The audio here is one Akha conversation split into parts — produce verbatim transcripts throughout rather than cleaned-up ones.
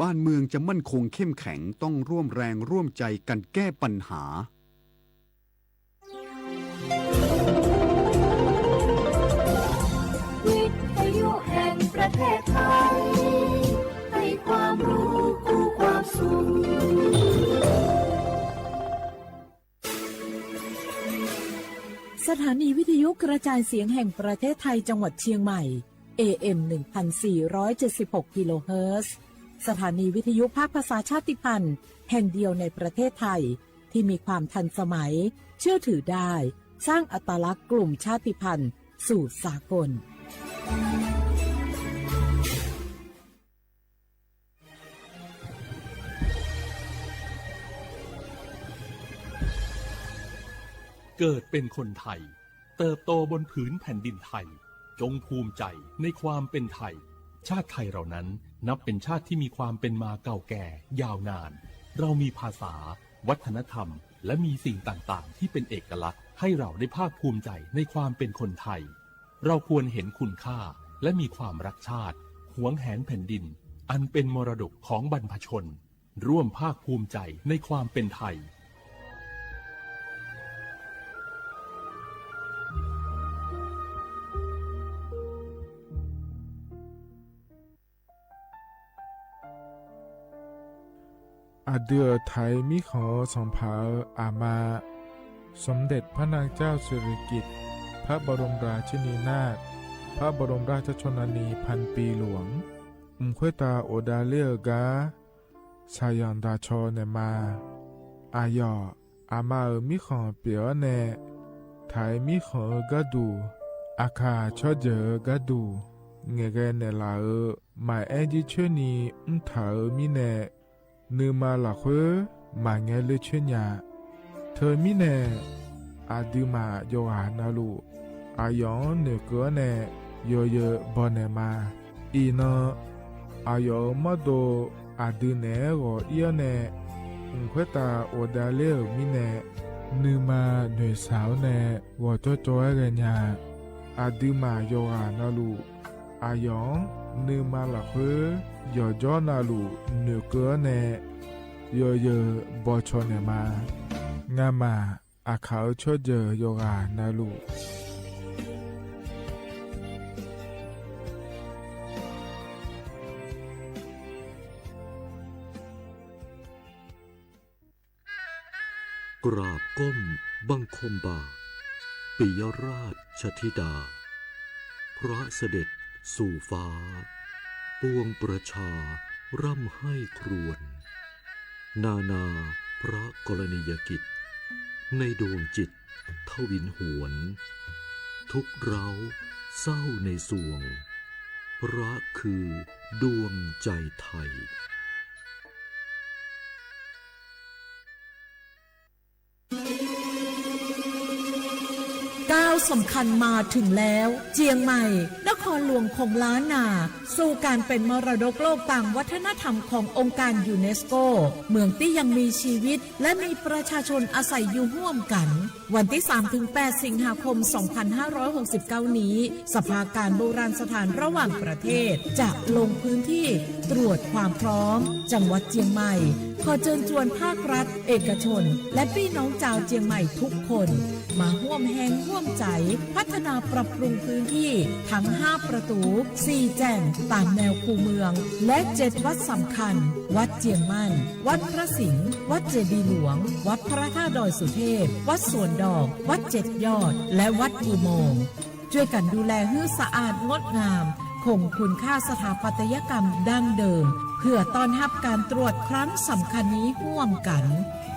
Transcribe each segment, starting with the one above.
บ้านเมืองจะมั่นคงเข้มแข็ง ต้องร่วมแรงร่วมใจกันแก้ปัญหา วิทยุแห่งประเทศไทย ให้ความรู้คู่ความสุข สถานีวิทยุกระจายเสียงแห่งประเทศไทยจังหวัดเชียงใหม่ เอเอ็ม หนึ่งพันสี่ร้อยเจ็ดสิบหก กิโลเฮิรตซ์ สถานีวิทยุภาคภาษาชาติพันธุ์แห่งเดียวในประเทศไทย ที่มีความทันสมัย เชื่อถือได้ สร้างอัตลักษณ์กลุ่มชาติพันธุ์สู่สากล เกิดเป็นคนไทย เติบโตบนผืนแผ่นดินไทย จงภูมิใจในความเป็นไทย ชาติไทยเรานั้นนับเป็นชาติที่มีความเป็นมาเก่าแก่ยาวนาน เรามีภาษา วัฒนธรรม และมีสิ่งต่างๆ ที่เป็นเอกลักษณ์ ให้เราได้ภาคภูมิใจในความเป็นคนไทย เราควรเห็นคุณค่า และมีความรักชาติ หวงแหนแผ่นดิน อันเป็นมรดกของบรรพชน ร่วมภาคภูมิใจในความเป็นไทย Aqdui-euq Taiq mirkhanq-eu sanqpaq-euq aqma, สมเด็จพระนางเจ้าสิริกิติ์ พระบรมราชินีนาถ พระบรมราชชนนีพันปีหลวง mq khoertav ghofdav ler-eu gar shaqzanq daq caw naeqma. Aqyawf aqma-euq mirkhanq pyeuf-awr nae, Taiq mirkhanq-eu gharduq, Aqkaq tsawrjeuq-eu gharduq ngaeqghae naeqlaf-euq maqaer jircoer ni mrtaq-euq mirnae, nuima lafkhoer maqngae ler coer nya. Teumirnae, aqduimaf yawqghaq navluf aqyawf-anr noeqkeuv-awr nae yawzeu bawnaeq ma. Iqnan, aqyawf-euq mawrdo aqdui naeq-aer ghawq ir-awr nae, mq khoertav ghofdav ler-euq mirnae, nuima noeqshaq-awr nae ghawqcawv cawv-aer ghaenya. Aqduimaf yawqghaq navluf aqyawf-anr nuima lafkhoer yawqjawr navluf noeqkeuv-awr nae yawzeu bawcaw naeqma. Ngamaf Aqkaq-eu tsawrjeuq yawqghaq navluf กราบก้มบังคมบาท ปิยราชธิดา พระเสด็จสู่ฟ้า ปวงประชาร่ำไห้ครวญ นานาพระกรณียกิจ ในดวงจิตทวินหวน ทุกข์ร้าวเศร้าในสวง พระคือดวงใจไทย ก้าวสำคัญมาถึงแล้ว เจียงใหม่ นครหลวงของล้านนา สู่การเป็นมรดกโลกตามวัฒนธรรมขององค์การยูเนสโก เมืองที่ยังมีชีวิต และมีประชาชนอาศัยอยู่ร่วมกัน วันที่สามถึงแปด สิงหาคม สองพันห้าร้อยหกสิบเก้า นี้ สภาการโบราณสถานระหว่างประเทศ จะลงพื้นที่ตรวจความพร้อม จังหวัดเจียงใหม่ ขอเชิญชวนภาครัฐ เอกชน และพี่น้องชาวเจียงใหม่ทุกคน มาร่วมแฮงร่วมใจ พัฒนาปรับปรุงพื้นที่ทั้งห้าประตู สี่แจ่ง ตามแนวคูเมือง และเจ็ดวัดสำคัญ วัดเจียงมั่น วัดพระสิงห์ วัดเจดีย์หลวง วัดพระธาตุดอยสุเทพ วัดสวนดอก วัดเจ็ดยอด และวัดอุโมงค์ ช่วยกันดูแลหื้อสะอาดงดงาม คงคุณค่าสถาปัตยกรรมดั้งเดิม เพื่อต้อนรับการตรวจครั้งสำคัญนี้ร่วมกัน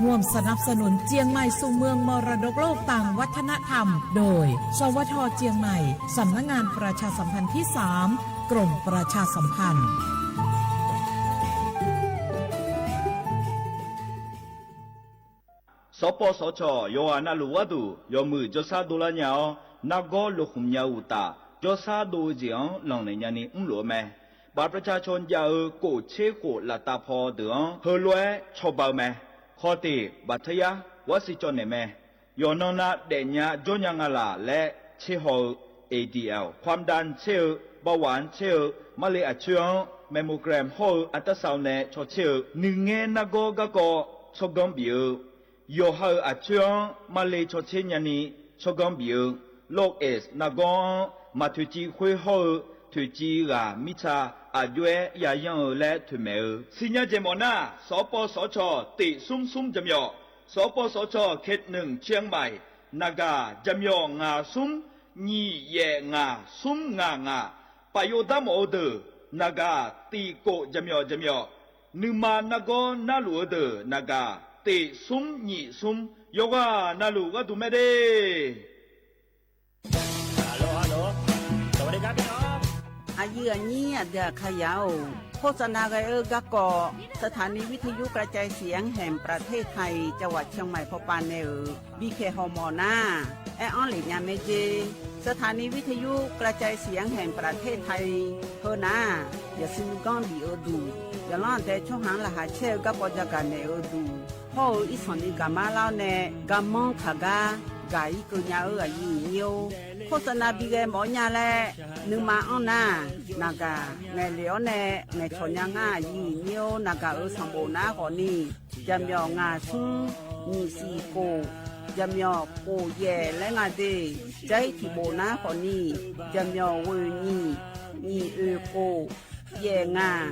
ร่วมสนับสนุนเจียงใหม่สู่เมืองมรดกโลกตามวัฒนธรรม โดย สวท เจียงใหม่ สำนักงานประชาสัมพันธ์ที่สาม กรมประชาสัมพันธ์ สปสช yawqghaq navluf gharduq yawmuiq jawrshar dovlar nya-awr, nargawr lokhmq nya uqtaf, jawrshar dov-eu jeq-anr lanqnaeq nyani mrluf-eu mae. บัตรประชาชน jav-eu kof tser khof laftav paw deuq-anr heulof-aer cawba-eu mae. Khawf tiq, baqtaryar gharsiq cawv naeq mae. Yawqnan nav daefnya jawrnya nga laq laer tser haw-eu ADL ความดัน tser-eu, เบาหวาน tser-eu, marle aqcoer-anr mammogram hawr-eu อัลตราซาวน์ nae caw tser-eu, nuingaer nargawr garkawv tsawrganr bif-eu, yawqha-euq aqcoer-anr marle caw tser nyani tsawrganr bif-eu, โรคเอดส์ nargawr-anr maq toeqciv khoer hawr-eu, toeqciv ghaq mirtsa aqjox-aer yayanr-eu laer toeqmaeq-eu. Sirnya jeq mawf nar, สปสช tiq smr smr jaqmyawf, สปสช เขตหนึ่ง เชียงใหม่ naqgaq jaqmyawf ngaq smr nyiq yaef ngaq smr ngaq ngaq, paf yov dar mawf-eu deuq naqgaq tiq kof jaqmyawf jaqmyawf, nuima nargawr narluf-eu deuq naqgaq tiq smr nyiq smr, yawqghaq navluf gharduq mae de. Aqyuif aqnyir aqdui aqkaqyaq-or, โฆษณา ghae-eu garkawv สถานีวิทยุกระจายเสียงแห่งประเทศไทย จังหวัดเชียงใหม่ pawpav nae-euq bikhaeq hawmawf nar, aer-anr lef nya mae jer. สถานีวิทยุกระจายเสียงแห่งประเทศไทย heunar, yaqsui nuiganr bif-eu duq, yaqlanr aqdae tsawrhaq-anr laqkhaq caer-eu garkawv jagaq naeq-eu duq hawr-eu, irsanqni gaqmar lar-awr nae garmanr kaq gar gaq-ir keuv nya-eu aqyuif aqnyir-or, โฆษณา bighae mawf-awr nya laer nuima anr nar, naqgaq ngaeqlef-awr nae ngaeqcawq nya ngar aqyuif aqnyir-or, naqgaq-euq sanqbof nar khawfni, jaqmyawf ngaq smr nyiq siq kof, jaqmyawf kof yaef laer nga de. Jar-ir tiq bof nar khawfni, jaqmyawf ghoeq nyiq, nyiq oeq kof, yaef ngaq,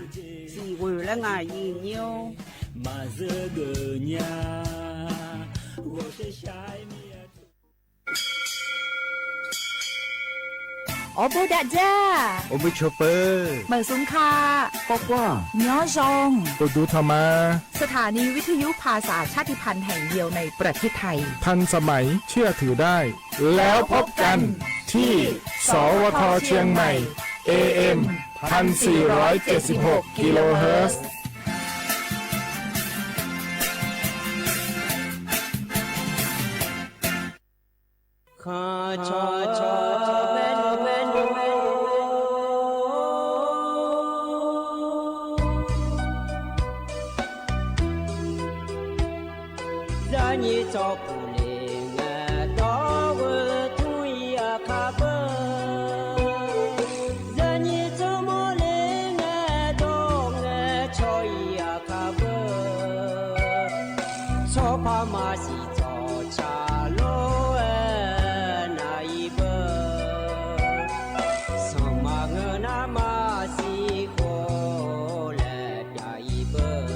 siq ghoeq laer nga aqyuif aqnyir-or. Maqzeur geuf nya, 我是下一名。 Awrbof dav dzar, awrbof cawpeuq, meuq smq ka, kawkawr, nyanr zaw, uqduq tanqma. สถานีวิทยุภาษาชาติพันธุ์แห่งเดียวในประเทศไทย ทันสมัย เชื่อถือได้ แล้วพบกันที่ สวท เชียงใหม่ เอเอ็ม พันสี่ร้อยเจ็ดสิบหก กิโลเฮิรตซ์ Zaqnyiq tsawrpuq le ngae dawr-eu tmr-ir aqkar beur. Zaqnyiq tsawrmawr le ngae dawr ngae cawq-ir aqkar beur. Tsawrpar maqsiq tsawrca lor-aer nar-ir beur. Sanqma ngeur nar maqsiq khof laer pyav-ir beur.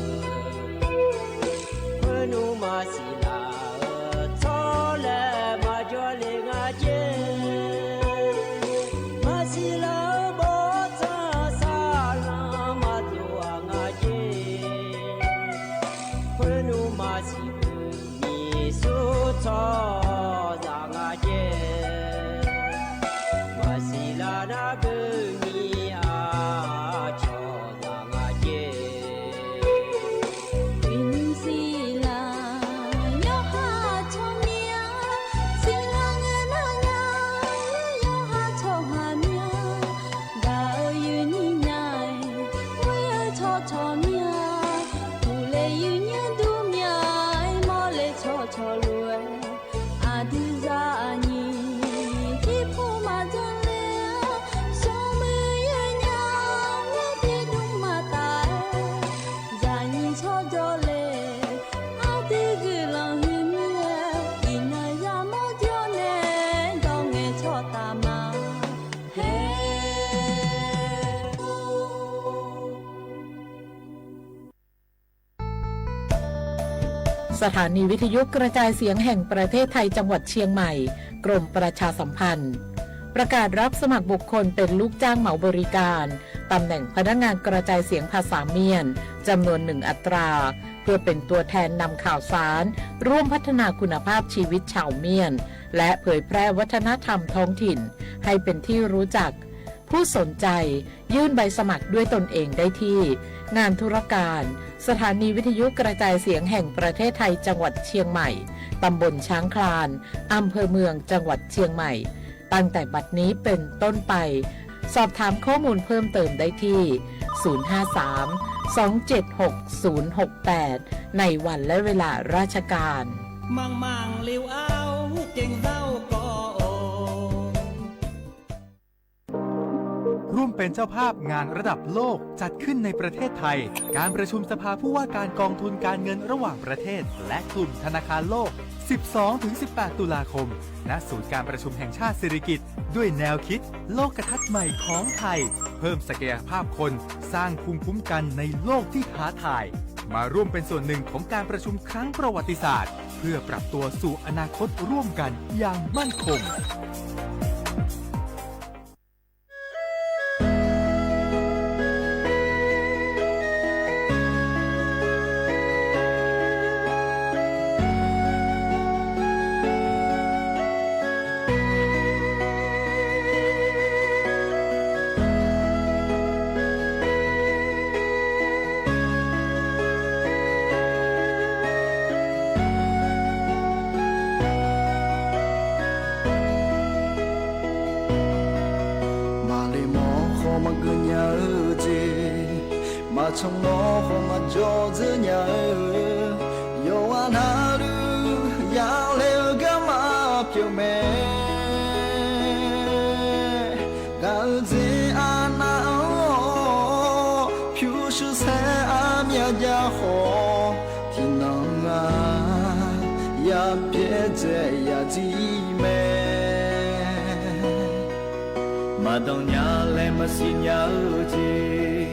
Khoernmr maqsiq laf-eu tsawrlaer maqjawr le nga jer. Maqsiq laf-eu bawrtsanq saqlanr maqdov-aq nga jer. Khoernmr maqsiq khoermir sur tsawrhaqzaq nga jer. Maqsiq laf nar khoermir aqcawq zaq nga jer. Iqnymr siqlar yawqha tsawrmir-a, siqlar ngae nar nya, yawqha tsawrhaq mir-a, gaq-eu yuifnyir nya-aer, ghoer-eu tsawrcawq mir-a, uqle yuifnyir dur mir-a, aer mawrle tsawrcawq lof-aer, aqdui zaqnyiq tirpov maqdzanr ler-a, smrmuiq yaer nya, mawr tiqdmr maqtaf-aer, zaqnyiq tsawrjawr le, aqdui guiqlanq huiq mir-aer, iqnan yamawr jawr nae, dawr ngae tsawrtaf ma. สถานีวิทยุกระจายเสียงแห่งประเทศไทย จังหวัดเชียงใหม่ กรมประชาสัมพันธ์ ประกาศรับสมัครบุคคลเป็นลูกจ้างเหมาบริการ ตำแหน่งพนักงานกระจายเสียงภาษาเมียน จำนวนหนึ่งอัตรา เพื่อเป็นตัวแทนนำข่าวสาร ร่วมพัฒนาคุณภาพชีวิตชาวเมียน และเผยแพร่วัฒนธรรมท้องถิ่น ให้เป็นที่รู้จัก ผู้สนใจยื่นใบสมัครด้วยตนเองได้ที่ งานธุรการ สถานีวิทยุกระจายเสียงแห่งประเทศไทย จังหวัดเชียงใหม่ ตำบลช้างคลาน อำเภอเมือง จังหวัดเชียงใหม่ ตั้งแต่บัดนี้เป็นต้นไป สอบถามข้อมูลเพิ่มเติมได้ที่ ศูนย์ห้าสาม สองเจ็ดหก ศูนย์หกแปด ในวันและเวลาราชการ Manq manq le-aer ghae-awr ghae-awr gawv-or. เป็นเจ้าภาพงานระดับโลกจัดขึ้นในประเทศไทย การประชุมสภาผู้ว่าการกองทุนการเงินระหว่างประเทศ และกลุ่มธนาคารโลก สิบสองถึงสิบแปด ตุลาคม ณ ศูนย์การประชุมแห่งชาติสิริกิติ์ ด้วยแนวคิดโลกทัศน์ใหม่ของไทย เพิ่มศักยภาพคน สร้างภูมิคุ้มกันในโลกที่ท้าทาย มาร่วมเป็นส่วนหนึ่งของการประชุมครั้งประวัติศาสตร์ เพื่อปรับตัวสู่อนาคตร่วมกันอย่างมั่นคง Maqle mawr khawf maqgeuf nya-eu jeq, maqcan mawr khawf maqjawr dzeur nya-eu, yawqghaq navluf yalaer-eu garma pyeuf mae. Gaq-eu jeq aqnav-anr-awr, pyurshuir saer armyav jav khawf, tiqnan-aq, ya byaerdzae ya jir mae. Maqdanq nya laer maqsiq nya-eu jeq,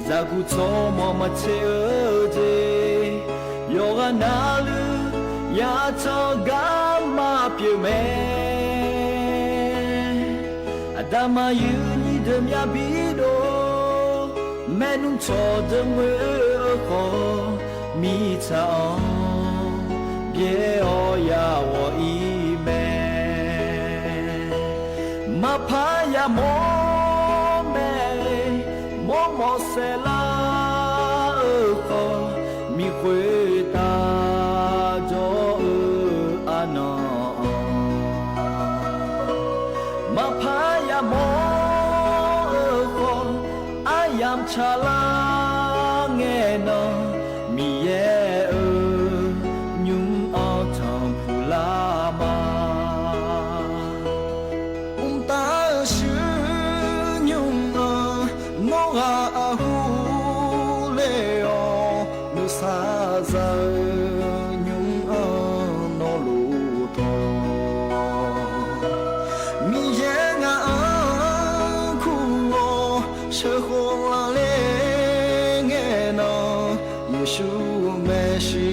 zaqguq tsawrmawq maqtser-eu jeq, yawqghaq navluf ya can garma pyeuf mae. Aqda maqyuif nyir deuq myav bi dov, maernmr cawq deuq ngoer-eu khawf, mirtsaq-anr byaer-awr ya ghawq-ir mae. Maqpar yamawr mae, mawrmawf saeqlar-eu khawf, miqkhoeq taq jawr-eu arnan-anr, maqpar yamawr-eu khawf, aryamq tsaqlar ngae nan, Miqyaer-euq nymr-anr tanqpuq lar ma. Mqtav-euq shuir nymr-anr nawr ghaq aqhu le-awr, nuisar za-eu nymr-anr nawr lof tawq. Miqyaer ngaq-anr kur-awr sheuqkhof laf ler ngae nan, Yeqsur maeqshi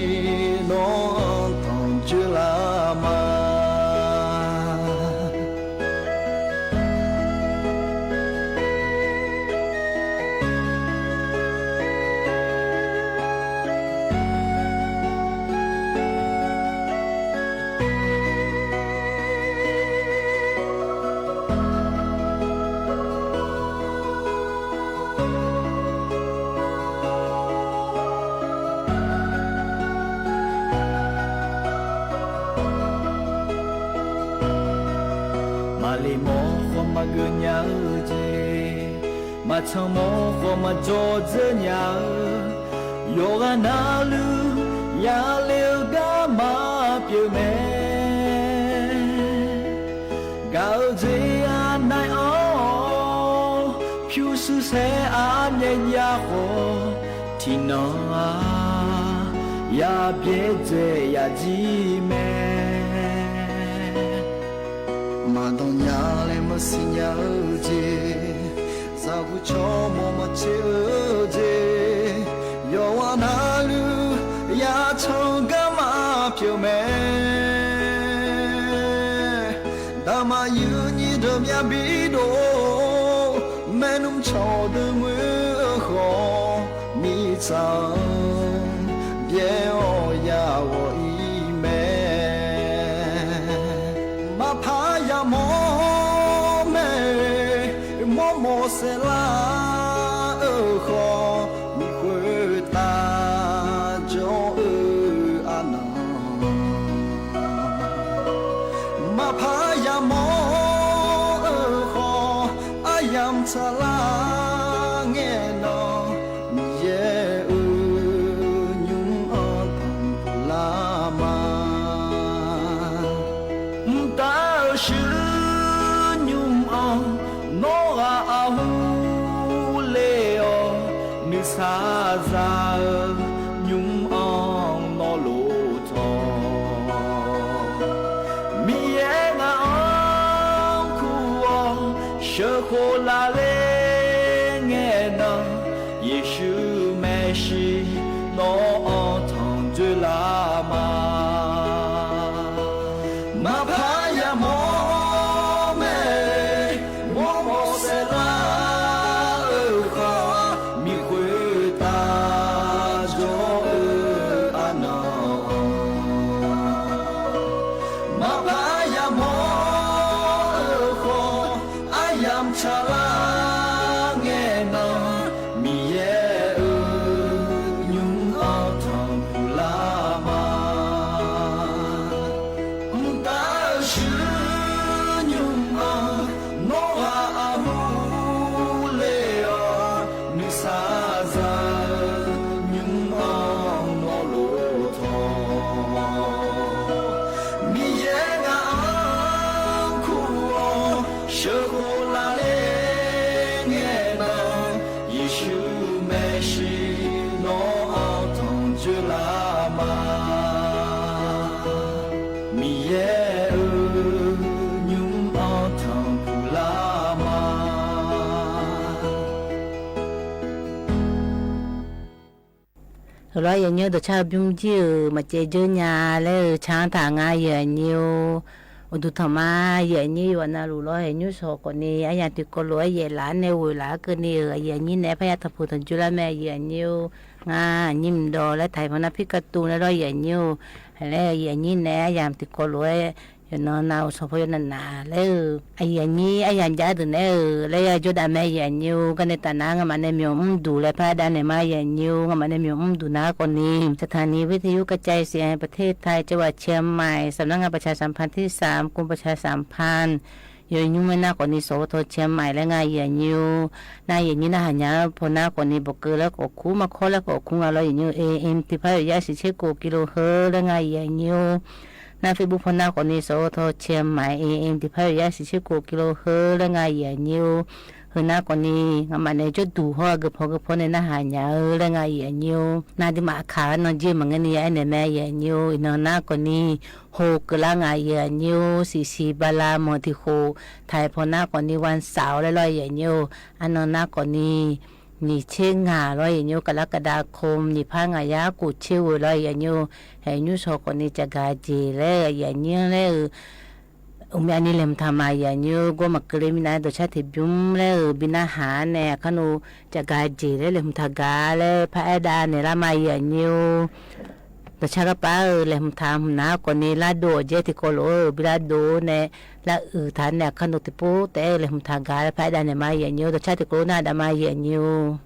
nawr-anr tanqjoer lar ma. Maqle mawr khawf maqgeuf nya-eu jeq, maqcan mawr khawf maqjawr dzeur nya-eu, yawqghaq navluf yale-eu garma pyeuf mae. Gaq-eu jeq aqnav-anr-awr, pyurshuir saer armyav jav khawf, tiqnan-aq, ya byaerdzae ya jir mae. Maqdanq nya laer maqsiq nya-eu jeq, zaqguq tsawrmawq maqtser-eu jeq, yawqghaq navluf ya can garma pyeuf mae. Daqmaqyuif nyir deuq myav bi dov, maernmr cawq deuq ngoer-eu khawf, mirtsaq-anr byaer-awr ya ghawq-ir mae. Maqpar yamawr mae, mawrmawf saeqlar-eu khawf, miqkhoeq taq jawr-eu arnan, maqpar yamawr-eu khawf, aryamq tsaqlar ngae nan, Miqyaer-eu saqzaq-eu nymr-anr nawr lof tawq. Miqyaer ngaq-anr kur-awr sheuqkhof laf ler ngae nan, Yeqsur maeqshi nawr-anr tanq dzoerlar ma. Maqpar yamawr mae, mawrmawr saerlar-eu khawf, miqkhoer taf jawr-eu arnan-anr. Maqpar yamawr-eu khawf, aryamq tsaqlar ngae nan, Miqyaer-euq nymr-anr tanqpuq lar ma. Mqtav-eu shuir nymr-anr nawr ghaq arhu ler-awr, nuisar za-eu nymr-anr nawr lof tawq. Miqyaer ngaq-anr kur-awr sheuqkhof laf ler ngae nan, Yeqsur maeqshi nawr-anr tanq dzoerlar ma. Miqyaer-euq nymr-anr tanqpuq lar ma. Heulof-aer aqyuif aqnyir-eu dawqcar-eu bymr jir-euq maqcaev dzeur nya laer-eu can taq nga, aqyuif aqnyir-or. Uqduq tanqma, aqyuif aqnyir yawqghaq navluf lawr, haeqnymr shawq khawfni aryamq tiqkawv lof-aer yaef laf-aer nae ghoeq laf-aer keuvni-euq aqyuif aqnyir naeq-aer parya tanqpuq tanqjoe lar mae, aqyuif aqnyir-or. Ngar aqnyir mqdawq laer taq-iq pawnav pirkar tuv nae lawr, aqyuif aqnyir-or. Haiq laer aqyuif aqnyir naeq-aer aryamq tiqkawv lof-aer yawqnan nav-euq sanqpaq yawnavnav laer-eu aqyuif aqnyir aryamq jav deuq naeq-aer-eu laer ya jawrdav mae, aqyuif aqnyir-or. Garnae taf nar ngamaf nae myawq mr duq laer pardav naeq ma, aqyuif aqnyir-or. Ngamaf nae myawq mr duq nar khawfni สถานีวิทยุกระจายเสียงแห่งประเทศไทย จังหวัดเชียงใหม่ สำนักงานประชาสัมพันธ์ที่สาม กรมประชาสัมพันธ์ yawnymr mae nar khawfni สวท. เชียงใหม่ laer nga, aqyuif aqnyir-or. Nar aqyuif aqnyir narhaq nya-eu paw nar khawfni bawqkeuv laer khawf kur, markawr laer khawf kur nga lawr, aqyuif aqnyir-or. A M tiqpar yawqyar shiqtser kof กิโลเฮิรตซ์ laer nga, aqyuif aqnyir-or. Nar Facebook paw nar khawfni สวท. เชียงใหม่ A M tiqpar yawqyar shiqtser kof กิโลเฮิรตซ์ laer nga, aqyuif aqnyir-or. Heu nar khawfni ngamaf nae jawrduq hawr-eu geupaw geupaw nae narhaq nya-eu laer nga, aqyuif aqnyir-or. Nar aqduimaf aqkaq-anr nan jir maqngeur ni ya aernaeq mae, aqyuif aqnyir-or. Iqnan nar khawfni ho keuvlar nga, aqyuif aqnyir-or. Siqsiq bala manq tiqkhof taq-iq paw nar khawfni วันเสาร์ laer lawr, aqyuif aqnyir-or. Arnan nar khawfni nyiq tser ngaq lawr, aqyuif aqnyir-or. กรกฎาคม nyiq par ngaq yar kof tser ghoe lawr, aqyuif aqnyir-or. Haeqnymr shawq khawfni caqgaq jeq laer-eu aqyuif aqnyir laer-eu uqmyavni laeqhmq taq ma, aqyuif aqnyir-or. Gawr maqkeuv le minav-aer dawqcar tiqbymr laer-euq bi narhaq-ar nae aqkar nov caqgaq jeq laer laeqhmq taq gaq laer paraer dav naeq lar ma, aqyuif aqnyir-or. Dawqcar garpar-euq laeqhmq taq hmq nar khawfni lardov-awq jaer tiqkawv lof-aer-euq bi lardov nae laruiq taq nae aqkar nov tiqpov taef-aer-eu laeqhmq taq gaq laer paraer dav naeq ma, aqyuif aqnyir-or. Dawqcar tiqkawv lof nar dav ma, aqyuif aqnyir-or.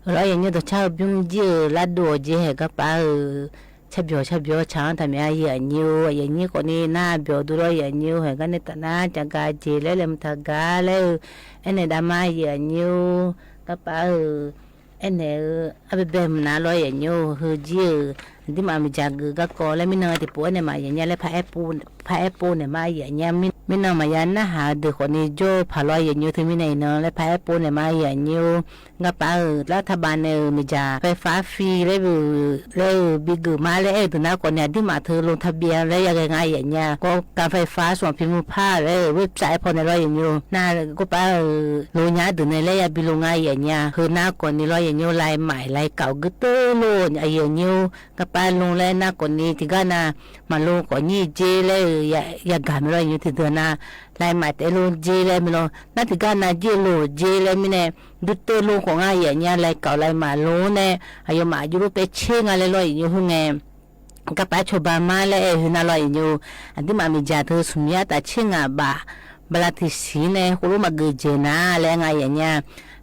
Lawr, aqyuif aqnyir, dawqcar-eu bymr jir-euq lardov-awq jeq haeq garpaf-euq, carbyawq carbyawq tsaq-anr taqmyaq-a, aqyuif aqnyir-or. Aqyuif aqnyir khawfni nar byawq dur lawr, aqyuif aqnyir-or. Haeq gar nae taf nar caqgaq jeq laer laeqhmq taqgaq laer-eu aernaeq dav ma, aqyuif aqnyir-or. Garpaf-euq aernaeq-eu arbaebae mq nar lawr, aqyuif aqnyir-or. Heujir-euq aqdirmaf miqdzaq geuf garkawv laer mirnan tiqpov aernaeq ma, aqyuif aqnyir laer par aer pov naeq ma, aqyuif aqnyir. Mirnan maqya narhaq-eu deuq khawfni jawr-eu paq lawr, aqyuif aqnyir-or. Teumirnae iqnan laer par aer pov naeq ma, aqyuif aqnyir-or. Garpaf-euq lar taqbaq nae-euq miqdzaq ไฟฟ้าฟรี laer-eu, laer-eu bigeuf ma laer aer-eu deuq nar khawfni aqdirmaf teu ลงทะเบียน laer yaghae nga, aqyuif aqnyir-a. กองการไฟฟ้าส่วนภูมิภาค laer-euq website aer paw nae lawr, aqyuif aqnyir-or. Nar garpaf-euq ลง nya-ar deuq nae laer yabi ลง nga, aqyuif aqnyir-a. Heu nar khawfni lawr, aqyuif aqnyir-or, รายเก่า gui teuv lor, aqyuif aqnyir-or. Garpaf ลง laer nar khawfni tiqgar nav maqlov khawf nyir jer laer-eu yagaq mae lawr, aqyuif aqnyir. Tiqdeuq nav รายใหม่ taef-aer ลง jer laer mae lawr. Nar tiqgar nav jir-eu ลง jer laer mirnae, gui teuv ลง khawf nga, aqyuif aqnyir-a. รายเก่า รายใหม่ ลง nae aqyawfmaf jov lof paev tser nga laer lawr, aqyuif aqnyir. Heu ngae garpaf-aer cawba ma laer aer-eu heu nar lawr, aqyuif aqnyir-or. Aqdirmaf miqdzaq teu smq yar taf tser ngaq baf bala tiqsiq nae khoerlof maqgeuf dzaeq nar laer nga, aqyuif aqnyir-a.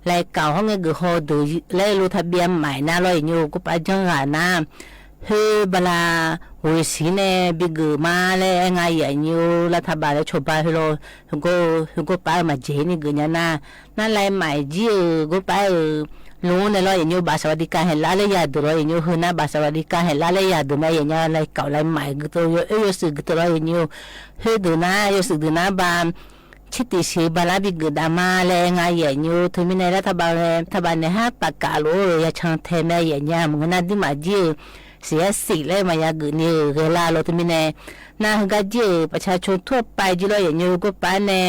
รายเก่า hawr ngae geuf haw deuq laer ลงทะเบียนใหม่ nar lawr, aqyuif aqnyir-or. Garpaf janr ghaq nar, khoer bala ghoeq siq nae bigeuf ma laer aer nga, aqyuif aqnyir-or. รัฐบาล laer cawba heu lawr, heu gawr-eu, heu garpaf-euq maqjeq ni geuf nya nar, nar รายใหม่ jir-euq garpaf-euq ลง nae lawr, aqyuif aqnyir-or. บัตรสวัสดิการแห่งรัฐ laer yadeuq lawr, aqyuif aqnyir-or. Heu nar บัตรสวัสดิการแห่งรัฐ laer yadeuq mae, aqyuif aqnyir-a. รายเก่า รายใหม่ gui teuv yawf oer yawshuif gui teuv lawr, aqyuif aqnyir-or. Khoerdeuq nar yawshuif deuq nar ba 七点十 bala bigeuf dav ma laer aer nga, aqyuif aqnyir-or. Teumirnae รัฐบาล nae, รัฐบาล nae har paf kaf lof-eu ya can tae mae, aqyuif aqnyir-a. Maqngeur nar aqdirmaf jir-euq siq-aer siq laer maqya geuf ni-euq ghae lar lawr, teumirnae. Nar heugar jir-euq ประชาชนทั่วไป jir lawr, aqyuif aqnyir-or. Garpaf nae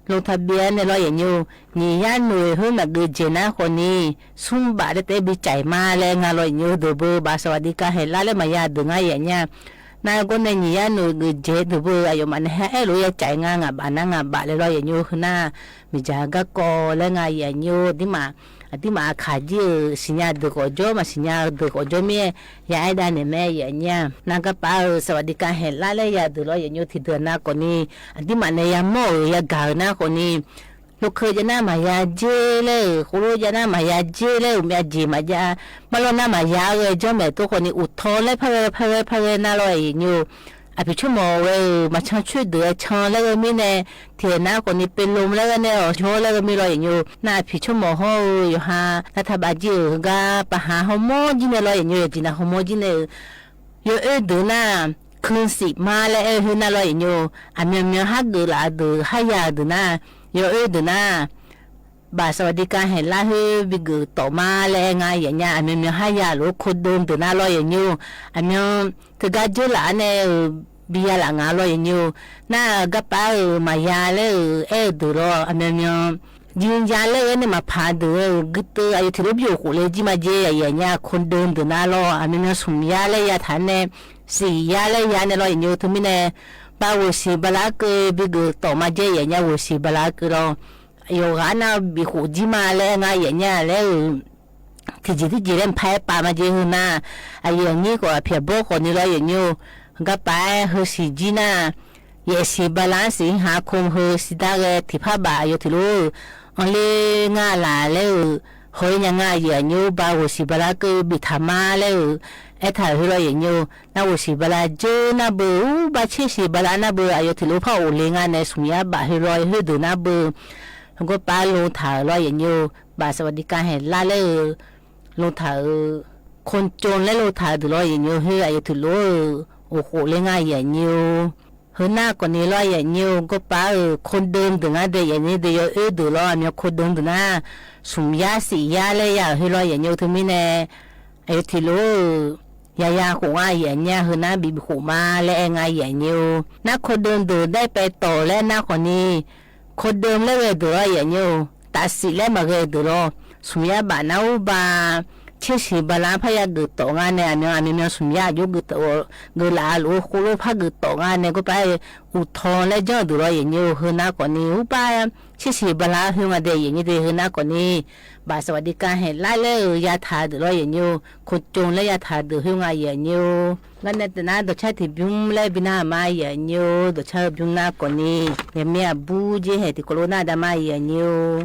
ลงทะเบียน nae lawr, aqyuif aqnyir-or. Nyiq yar noeq khoer maqgeuf dzaeq nar khawfni, smr baf taef taef-aer bi caif ma laer nga lawr, aqyuif aqnyir-or. Deuq beu บัตรสวัสดิการแห่งรัฐ laer maqya deuq nga, aqyuif aqnyir-a. Nar gawr nae nyiq yar noeq geuf dzaeq deuq beu aqyawfmaf nae ha aer lof-aer ya caif nga, ngaq baf nar ngaq baf laer lawr, aqyuif aqnyir-or. Heu nar miqdzaq garkawv laer nga, aqyuif aqnyir-or. Aqdirmaf, aqdirmaf aqkaq jir-euq siqnya deuq khawf jawr, maqsiqnya-eu deuq khawf jawr mir-aer ya aer dav naeq mae, aqyuif aqnyir-a. Nar garpaf-euq สวัสดิการแห่งรัฐ laer yadeuq lawr, aqyuif aqnyir-or. Tiqdeuq nav khawfni, aqdirmaf nae yamawr-euq yagaq-euq nar khawfni, lokeu jav nar maqya jer laer-euq, khoerlof jav nar maqya jer laer-euq, myav jeq maqjav, marlawr nar maqya ghae janrmaeq tov khawfni, uqtaw laer par ghae par ghae par ghae nar lawr, aqyuif aqnyir-or. Aqpiq tsawrmawq ghae-euq maqcan coer deuq-aer can laer ghae mirnae, tiqghaq nar khawfni เป็นลม laer ghae nae-awq, jawr laer ghae mir lawr, aqyuif aqnyir-or. Nar aqpiq tsawrmawq hawr-eu yawqha รัฐบาล jir-euq heugar paf ha hawmawr jir nae lawr, aqyuif aqnyir-or. Yawqjeq nav hawmawr jir nae-euq, yawoer deuq nar, คืนสิทธิ์ ma laer aer-eu khoer nar lawr, aqyuif aqnyir-or. Aqmyanmyan har geuf laf-eu deuq, har ya-eu deuq nar, yawoer deuq nar, บัตรสวัสดิการแห่งรัฐ khoer bigeuf tawf ma laer aer nga, aqyuif aqnyir-a. Aqmyanmyan har ya lof-aer คนเดิม deuq nar lawr, aqyuif aqnyir-or. Aqmyan teugar dzeur laf-aer nae-euq bi ya laf nga lawr, aqyuif aqnyir-or. Nar garpaf-euq maqya laer-euq aer-eu deuq lawr, aqmyanmyan jir ya laer-eu aer nae maqpaq deuq-euq gui teuv aqyawf tiq lof bi-euq khof le jir ma jer, aqyuif aqnyir-a. คนเดิม deuq nar lawr, aqmyanmyan smq ya laer ya taq nae, siq ya laer ya nae lawr, aqyuif aqnyir-or. Teumirnae, บัตร ghoeqsiq bala arkeuv bigeuf tawf ma jer, aqyuif aqnyir-a. Ghoeqsiq bala arkeuv lawr, yawqghaq nav bif khof jir ma laer aer nga, aqyuif aqnyir-a. Laer-euq tiqjeq tiqjeq laer maqpar aer pav ma jer, heu nar, aqyuif aqnyir khawf aqpiq aqbawr khawfni lawr, aqyuif aqnyir-or. Garpaf-aer heusiq jir nar, yaefsiq bala-anr siq-ir ha คม heu siqdar ghae tiqpar baf aqyawf tiq lof-eu anrler nga laf laer-euq haw-ir nya nga, aqyuif aqnyir-or. บัตร ghoeqsiq bala arkeuv biftaq ma laer-euq aertaq-euq khoer lawr, aqyuif aqnyir-or. Nar ghoeqsiq bala dzeur nar beu, ur, บัตร tsersiq bala nar beu, aqyawf tiq lof par ghofle nga nae smq ya baf khoer lawr, khoerdeuq nar beu, garpaf-aer ลง taq-euq lawr, aqyuif aqnyir-or. บัตร สวัสดิการแห่งรัฐ laer-euq ลง taq-euq, คนจน laer ลง taq-eu deuq lawr, aqyuif aqnyir-or. Khoer aqyawf tiq lof-euq ghofkhof le nga, aqyuif aqnyir-or. Heu nar khawfni lawr, aqyuif aqnyir-or. Garpaf-euq คนเดิม deuq ngar dae, aqyuif aqnyir, deuq yawoer deuq lawr, aqmyan คนเดิม deuq nar, smq ya siq ya laer ya-euq khoer lawr, aqyuif aqnyir-or. Teumirnae, aqyawf tiq lof-euq yaya khof nga, aqyuif aqnyir-a. Heu nar bif khof ma laer aer nga, aqyuif aqnyir-or. Nar คนเดิม deuq daer paev tawq laer nar khawfni, คนเดิม laer ghae deuq lawr, aqyuif aqnyir-or. Tafsiq laer maqghae deuq lawr, smq ya baf nar ur ba, tsersiq bala-anr parya geuf tawf nga nae, aqmyan aqmyan myan smq ya aqjox geuf tawf, geuf laf-a lof-eu khoerlof par geuf tawf nga nae, garpaf-aer uqtaw laer janr-eu deuq lawr, aqyuif aqnyir-or. Heu nar khawfni ur ba, tsersiq bala-anr khoer nga dae, aqyuif aqnyir de. Heu nar khawfni, บัตร สวัสดิการแห่งรัฐ laer-euq yataq-eu deuq lawr, aqyuif aqnyir-or. คนจน laer yataq-eu deuq khoer nga, aqyuif aqnyir-or. Ngar nae teunar dawqcar tiqbymr laer bi nar-aq ma, aqyuif aqnyir-or. Dawqcar-eu bymr nar khawfni, yaqmir aqbur jer haeq tiqkawv lof nar dav ma, aqyuif aqnyir-or.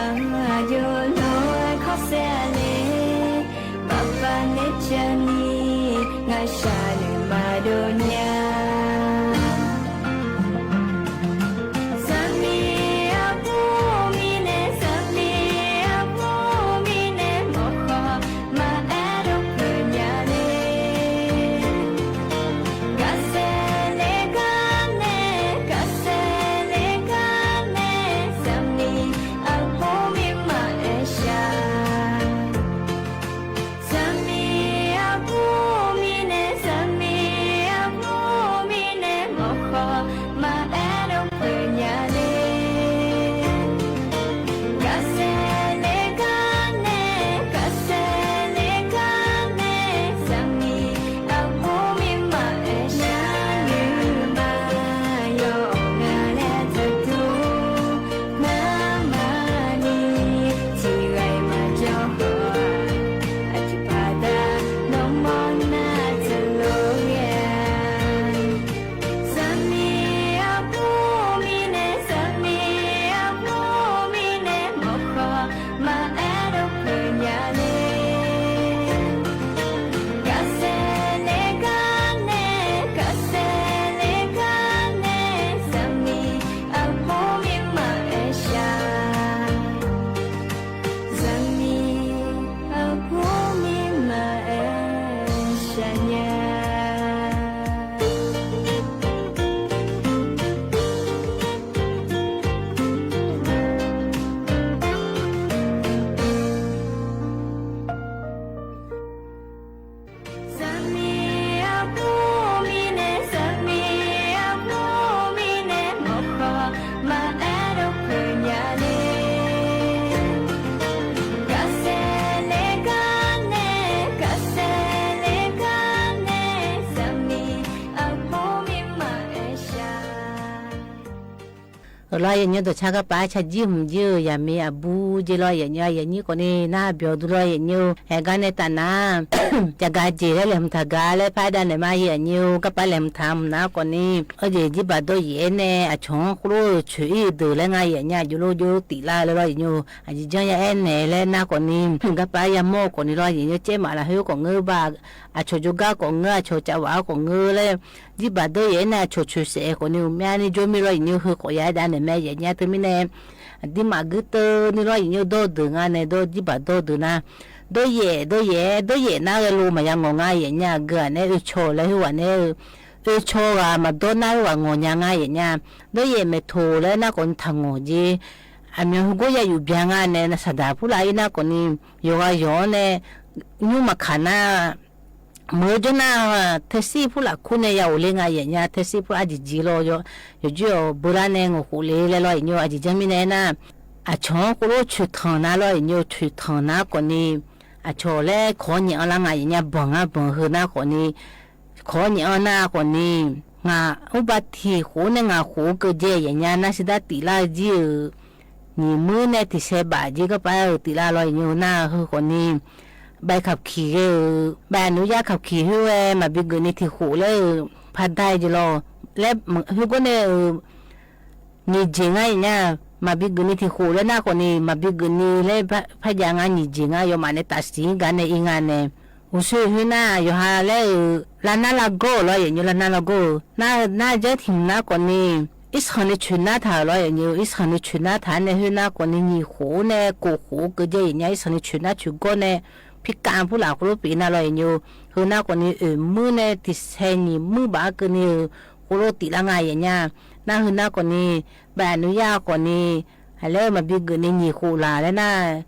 Aqjox lof-aer kawrsaer-a le, bafbaf nae cani, ngaqshaq noeq maqdov nya. Zaqmiq aqbur mirnae, zaqmiq aqbur mirnae, mawrkhawf maqaer dov peuq nya le. Gaqsaer le gar nae, gaqsaer le gar nae, zaqmiq aqbur mir maqaer shaq. Zaqmiq aqbur mirnae, zaqmiq aqbur mirnae, mawrkhawf maqaer dov peuq nya le. Gaqsaer le gar nae, gaqsaer le gar nae, zaqmiq aqbur mir maqaer shaq. Nuima yawqghaq laer taqdur, narmaqni tiqghaq-iq maqjawr haw-aq, aqduiq paqda nawmawr nar teulof ghae-a. Zaqmiq aqbur mirnae, zaqmiq aqbur mirnae, mawrkhawf maqaer dov peuq nya le. Gaqsaer le gar nae, gaqsaer le gar nae, zaqmiq aqbur mir maqaer shaq. Zaqmiq aqbur mir maqaer shaq nya. Zaqmiq aqbur mirnae, zaqmiq aqbur mirnae, mawrkhawf maqaer dov peuq nya le. Gaqsaer le gar nae, gaqsaer le gar nae, zaqmiq aqbur mir maqaer shaq. Euq lawr, yaeqnymr dawqcar garpaf-aer cajir hmq jir-eu yaqmiq aqbur jir lawr, yaeqnymr aqyuif aqnyir khawfni nar byawq duq lawr, yaeqnymr-eu haeq gar nae taf nar, caqgaq jeq laer laeqhmq taq gaq laer par-aer dav naeq ma, yaeqnymr-eu garpaf laeqhmq taq hmq nar khawfni, arjeq jirbaq dawryaef-aer nae aqcawq-anr khoerlof-eu coeq-ir-eu deuq laer nga, yaeqnymr aqjox lof jov-aer tiflar laer lawr, yaeqnymr-eu aqjeq janr ya aer naeq laer nar khawfni, garpaf-aer yamawr-eu khawfni lawr, yaeqnymr caermaf lafkhoer khawf ngeur ba, aqcawq jawrgar khawf ngeur, aqcawq cavaf-awr khawf ngeur laer, jirbaq dawryaef-aer nae aqcawq coeqsaef khawfni, uqmyavni jawr mir lawr, yaeqnymr-eu heu khawf ya aer dav naeq mae, yaeqnymr-aer teumirnae, aqdirmaf guirteuv ni lawr, yaeqnymr-eu dawr-eu deuq nga nae, dawr jirbaq dawr-eu deuq nar, dawryaef dawryaef-aer dawryaef nar ghae lo maqya ngawq nga, yaeqnymr aqgeu-aq nae oecaw laer khoerghaq nae-eu, oecaw ghaq maqdawr nar khoerghaq ngawq nya nga, yaeqnymr dawryaef maeqtoq laer nar khawfni taqngawq jeq. Aqmyan heugor ya yuf bya nga nae, saqdaq purlaf-ir nar khawfni, yawqghaq yawq-anr nae nymr maqkaq nar, meuq-eu jawr nar, taxi purlaf kur nae ya ghofler nga, yaeqnymr taxi purlaf arjeq jeq lawr, yawqjir-awq beular nae ngawqkhof le laer lawr, yaeqnymr aqjeq janr mirnae aernar, aqcawq-anr khoerlof coeqtanq nar lawr, yaeqnymr coeqtanq nar khawfni, aqcawq laer kawq-awr nyaef-anr lar nga, yaeqnymr banq-anr banq heu nar khawfni, kawq-awr nyaef-anr nar khawfni, ngaq mrba tiq khof nae ngaq khof-eu keuv jae, yaeqnymr nar shir dar tiflar-eu jir-euq nyiq muir nae tiq sae baf jir garpaf-aer-euq tiflar lawr, yaeqnymr-eu nar heu khawfni, bae kaqkiq ghae-euq bae aqnuiyar kaqkiq khoer-aer maqbi geuf ni tiq khof laer-euq pardar-eu jeq lawr, laer khoergawr nae-euq nyiq jeq nga, yaeqnymr maqbi geuf ni tiq khof laer nar khawfni, maqbi geuf ni laer parjav nga, nyiq jeq nga, yawmaf nae tafsiq-ir gar nae ir nga nae, uqshoe khoer nar yawqha laer-euq lavnar lavgawr-euq lawr, yaeqnymr lavnar lavgawr-euq nar, nar jar tiq hmq nar khawfni, irsanq ni coeq nar taq-euq lawr, yaeqnymr irsanq ni coeq nar taq-aer nae khoer nar khawfni, nyiq khof nae kof khof-eu keuv jae, yaeqnymr irsanq ni coeq nar coeq gawr nae, pirkav purlaf khoerlof pyeuf nar lawr, yaeqnymr heu nar khawfni, oeq muir nae tiq sae nyiq muir baf-aer keuvni-euq khoerlof tiflar nga, yaeqnymr nar heu nar khawfni, bae aqnuiyar khawfni, aqlaer-eu maqbi geuf ni nyiq khof laq laer nar,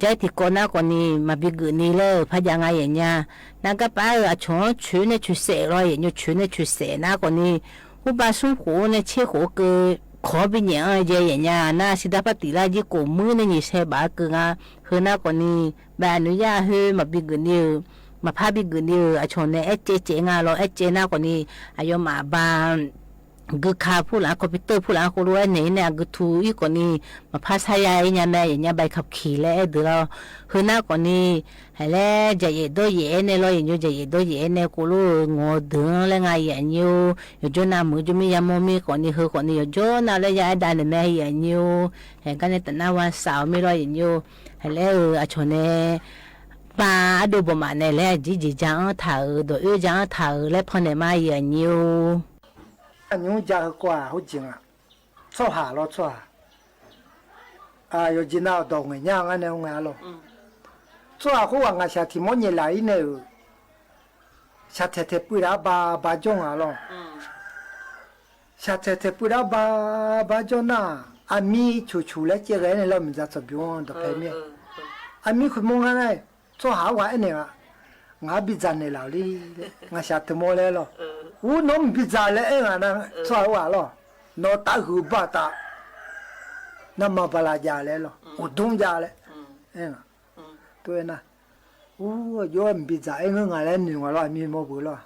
jar tiqkawv nar khawfni maqbi geuf ni laer-euq parjav nga, yaeqnymr nar garpaf-aer-euq aqcawq-anr coeq nae coeqsaef lawr, yaeqnymr coeq nae coeqsaef nar khawfni, mrba smr khof nae tser khof keuv kawq-awr binyaef-anr jae, yaeqnymr nar shir dar par tiflar jir kof muir nae nyiq sae baf-aer keuv nga, heu nar khawfni, bae aqnuiyar khoer maqbi geuf ni-euq, maqpar bi geuf ni-euq aqcawq nae aer caev caev nga lawr, aer caev nar khawfni, aqyawfmaf ba guika purlaf-anr, computer purlaf-anr khov lof-aer naeq-ir nae aqgeu tu-ir khawfni, maqpar sar ya-ir nya mae, yaf nya ใบขับขี่ laer aer deuq lawr. Heu nar khawfni, haiq laer jaqyaef dawryaef-aer nae lawr, yaf nymr jaqyaef dawryaef-aer nae khov lof-eu ngawq-eu deuq-anr laer nga yaf nymr-or, yawqjawr navmeuq jawrmir yamawr mir khawfni heu khawfni yawqjawr nav laer ya aer dav naeq mae yaf nymr-or, haiq gar nae tafnar wa saf-eu mir lawr yaf nymr-or, haiq laer-eu aqcawq nae ba ardov bawqmaf naeq laer aqjeq jeq ja-anr taq-euq dawq oer ja-anr taq-euq laer pannaeq ma yaf nymr-or. Aqnymr ja heu kawv-aq hawr jeq nga. Tsawrhaq lawr tsawrhaq. Yawqjeq nav-awq dawq ngaeq nya ngar nae-awr ngae-a lawr. Tsawrhaq khoerghaq ngaqshaq tiq mawr nyaef laf-ir nae-euq, shaqtaeq taeq puiv daq-ar ba ba jawr nga lawr. Shaqtaeq taeq puiv daq-ar ba ba jawr nar-aq, aqmir coqcoq laer caev ghae-aer nae lawr, miqdzaq tsawqbymr-anr dawqpae mir-a. Aqmir khoeq mawr ngar nar-aq, tsawrhaq-anr ghaq aernaeq-aq, ngaq-anr bidzaq naeqlaf-awq le laer, ngaqshaq teu mawr laer lawr. Ur nawr mq bidzaq laer aer ngaq nar, tsawrhaq-anr ghaq lawr, nawq taf huiq baq taf, narma bala jav laer lawr, uqdmr jav laer aer ngaq. Tov-aer nar, ur aqjox-aer mq bidzaq aer ngeur nga laer noeq nga lawr, aqmir mawr beu lawr.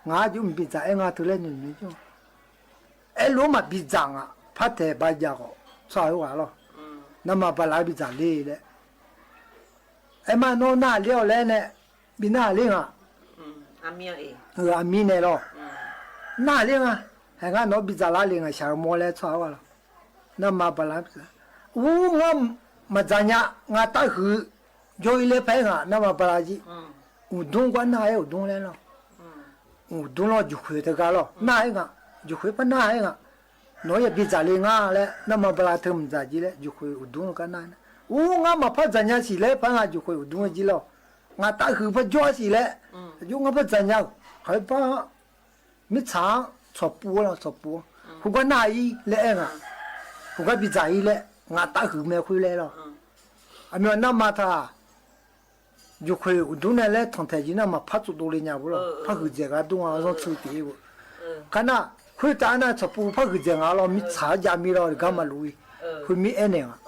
Ngaq-anr aqjox mq bidzaq aer nga teu laer noeq noeq jawr. Aerlof-aer maqbi dzaq ngaq, par taeq ba jav khawf tsawrhaq-anr ghaq lawr, narma bala bidzaq le laer. Aerma nawr narhaq ler-awq laer nae, bi narhaq ler nga. Aqmir nae lawr, narhaq ler nga. Haiq ngar nawq-anr bidzaq lar le ngaqshaq-eu mawr laer tsawrhaq-anr ghaq lawr, narma bala bidzaq. Ur ngar maqdzaq nya, ngaq taf huiq jawr-ir laer par-aer ngaq, narma bala jir. Uqdmr gar nar-aer uqdmr laer lawr. Uqdmr lawr, juqkhoeq teugar lawr nar-aer ngaq, juqkhoeq par nar-aer ngaq. Nawq-anr yabi dzaq le nga laer, narma bala teu mqdzaq jir laer juqkhoeq uqdmr-eu gar nar-aer nar. Ur ngar maqpar dzaq nya siq laer par-aer ngaq, juqkhoeq uqdmr-eu jir lawr. Ngaq taf huiq par jawr-a siq laer, aqjox ngar par dzaq nya-euq khaq-aer par mirtsaq-anr tsawqpuv-a lawr, tsawqpuv-a. Khoergar nar-ir laer aer ngaq, khoergar bidzaq-ir laer, ngaq taf huiq mae khoer laer lawr. Aqmyawf narma taq-aq, juqkhoeq uqdmr nae laer tanqtaeq jir nar maqpar tsovdov le nya beu lawr, par huiqdzaeq gar dur nga zanr tsu tiq-ir beu. Kar nar, khoertav nar tsawqpuv par huiqdzaeq nga lawr, mirtsaq-anr jav mir lawr, gar maqluf-ir. Khoermir aernaeq ngaq.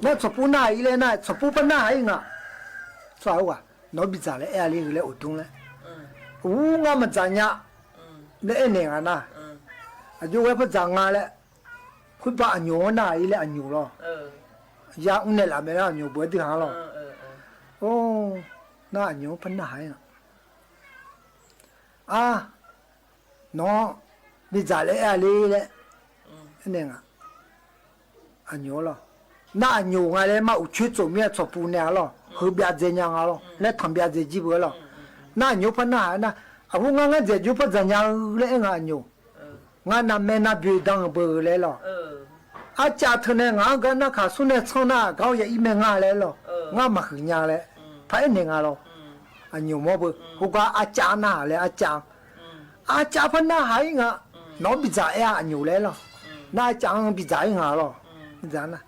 Nar tsawqpuv narhaq-ir laer nar, tsawqpuv par narhaq-ir ngaq. Tsawrhaq-anr ghaq, nawq-anr bidzaq laer aer-a le-eu laer uqdmr laer. Ur ngar maqdzaq nya laer aernaeq ngaq nar, aqjox ghae par dzaq nga laer. Khoerbar aqnyoq-anr narhaq-ir laer aqnyoq lawr. Ya mr naeqlaf mae laer aqnyoq beu-aer dui ha lawr. Or, nar aqnyoq-anr par narhaq-ir ngaq. Ar, nawq-anr bidzaq laer aer-a le laer aernaeq ngaq. Aqnyoq-ar lawr. Nar aqnyoq nga laer mar uqcoer tsof mir-a tsawqpuv nae-a lawr, heu byav dzae nya nga lawr laer tanq byav dzae jir beu-ar lawr. Nar aqnyoq par narhaq-aer nar, aqbur ngar ngar dzaeq jov par dzaq nya-eu laer aer nga aqnyoq. Ngar navmaer nar byoe dan-eu beu laer lawr. Arcav teunae ngaq-anr gar narkaq smr nae tsanr nar gar-awr ya ir mae nga laer lawr. Ngar maqhuiq nya laer par aernaeq nga lawr. Aqnyoq mawr beu khoergar arcav-anr narhaq laer arcav-anr. Arcav par narhaq-ir nga. Nawq-anr bidzaq aer-a aqnyoq laer lawr. Nar arcav-anr bidzaq-ir nga lawr. Bidzaq nar,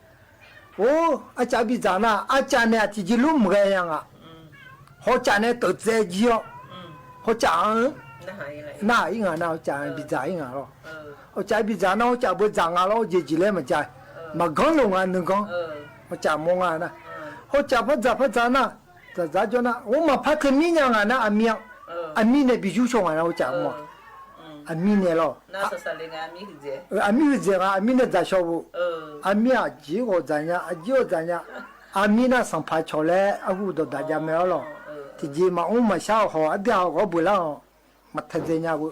or, arcav bidzaq nar arcav nae aqtiq jeq lur maqghae ya ngaq. Hawcaf nae teuf dzae jir-awr, hawcaf-anr narhaq-ir nga nar hawcaf bidzaq-ir nga lawr. Hawcaf bidzaq nar hawcaf beu dzaq nga lawr, jeq jeq laer maqja. Maqganr loq nga nuiganr. Hawcaf mawr nga nar, hawcaf par dzaq par dzaq nar, dzaqdzaq jawr nar, or maqpar teu mir nya nga nar aqmir-anr, aqmir nae bi yur shaw nga nar hawcaf mawr-a. Aqmir nae lawr, aqmir huiqdzaeq nga, aqmir nae dzaq shaw beu. Aqmir aqjeq ghawq dzaq nya, aqjeq ghawq dzaq nya. Aqmir nar sanqpaq cawq laer arhu dawqdaq jav mae-ar lawr. Tiqjeq maqmr maqshar-awq hawq aqdui-aq ghawq-awr beuq lar-awq. Maqtae dzae nya beu.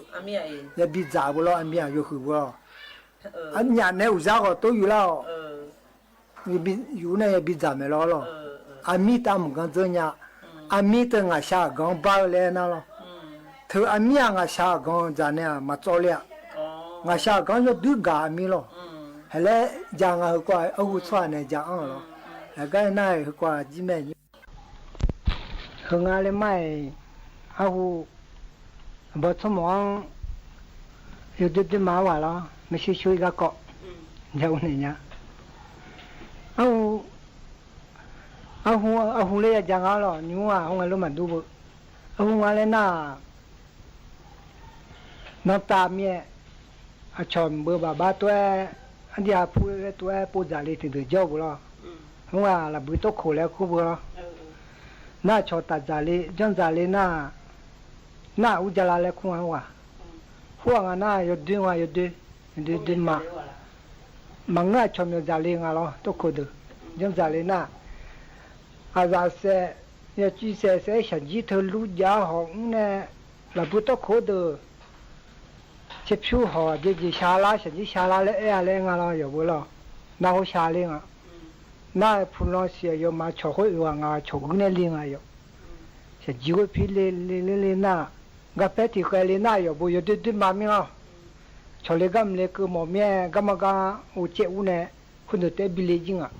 Yabi dzaq beu lawr, aqmir-aq yawhuiq beu lawr. Aqnyaf nae uqzar ghawq tov yuf lar-awq. Yuf nae yabi dzaq maeq lawr lawr. Aqmir tav maqganr dzeur nya. Aqmir teu ngaqshaq aqganq-anr bar-eu laer nar lawr. Teu aqmir-aq ngaqshaq aqganq dzaq nae-aq maqtsawv le-a. Ngaqshaq aqganq-anr yawduir gaq aqmir lawr. Haiq laer ja nga heukawv-aq arhu tsawrhaq nae ja anr-euq lawr. Aqgar nar-aq heukawv-aq jir mae. Heu nga laer mar-iq, arhu aqbawr tsawrmawq-anr yawdoer doer ma-ar ghaq lawr, maershuir shuir-ir garkawv, ja ur naeq nya. Arhu, arhu, arhu laer ya ja nga-ar lawr, nymr-aq hawr nga lof maqdur beu. Arhu nga laer nar-aq, Dantav mir-aer, aqcawq mqbeu baqbar tov-aer, ardiq ha pur-aer tov-aer pov dzaq le tiqdeuq jawr-eu beu lawr. Hmr ghaq lafbui tawrkhoq laer kur beu lawr. Nar aqcawq taf dzaq le janr dzaq le nar, nar ur jala laer kur nga-ar ghaq. Pur-aq nga nar yawdoer nga yawdoer, yawdoer doer ma. Maqngeur-aq cawq myawq dzaqle nga lawr, tawrkhof deuq janr dzaqle nar, aqzaf saef, yawcuiv saef saef-aer shaqjir teu lur jav-awr hawq mr nae, lafbui tawrkhof deuq tserpyur hawq aqjeq jeq shar lar shaqjir shar lar laer aer-a laer nga lawr yawqbeu lawr. Nar hawr shar le nga. Nar-eu pulan siq aqyawfmaf cawq khoer oeq ghaq ngaq cawq guir nae le nga yawq. Shaqjir ghoer pir le le le le nar, garpaer tiq khaeq le nar yawqbeu yawdoer doer ma mir-awr, cawq le gar mq le keuv mawf mir-aer garma gar uvcaev ur nae, khoerdeuq taef-aer bi le jir nga.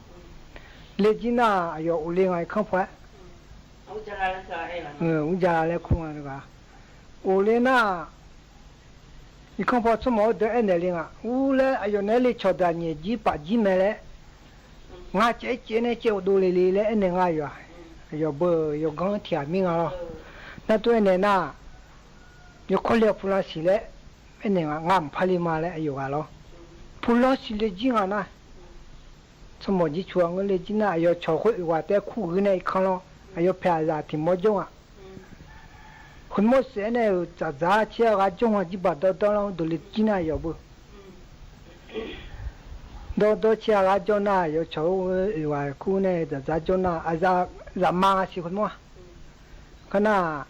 Le jir nar aqyawf of le nga irkanr paw-aer. Ur ja laer kur nga ghaq. Of le nar, irkanr paw tsawrmawq-awr deuq aernaeq le nga. Ur laer aqyawf naeq-aer le cawq deuq aqnyaef jir paf jir mae laer, ngar caev-aer caev nae caev of dov le le laer aernaeq nga yawq-aq. Aqyawf beu yawganr tiq ghaq mir nga lawr. Nar tov aernaeq nar, yawkawr le-awq pulan siq laer aernaeq nga, ngar mq par le ma laer aqyawf ghaq lawr. Pulan siq le jir nga nar, tsawrmawq jir cu-a ngeur le jir nar aqyawf cawq khoer oeq ghaq taef-aer kur gui nae irkanr lawr. Aqyawf paeq aqzaf tiq mawr jawr nga. Khoermawr saef-aer nae-euq dzaqdzaq tir-a ghaq jawr nga jirbaq dawrdawr lar deuq le jir nar aqyawf beu dawrdawr tir-a ghaq jawr nar aqyawf cawq khoer oeq ghaq kur nae dzaqdzaq jawr nar aqzaf zafma nga siq khoermawr-a. Kar nar,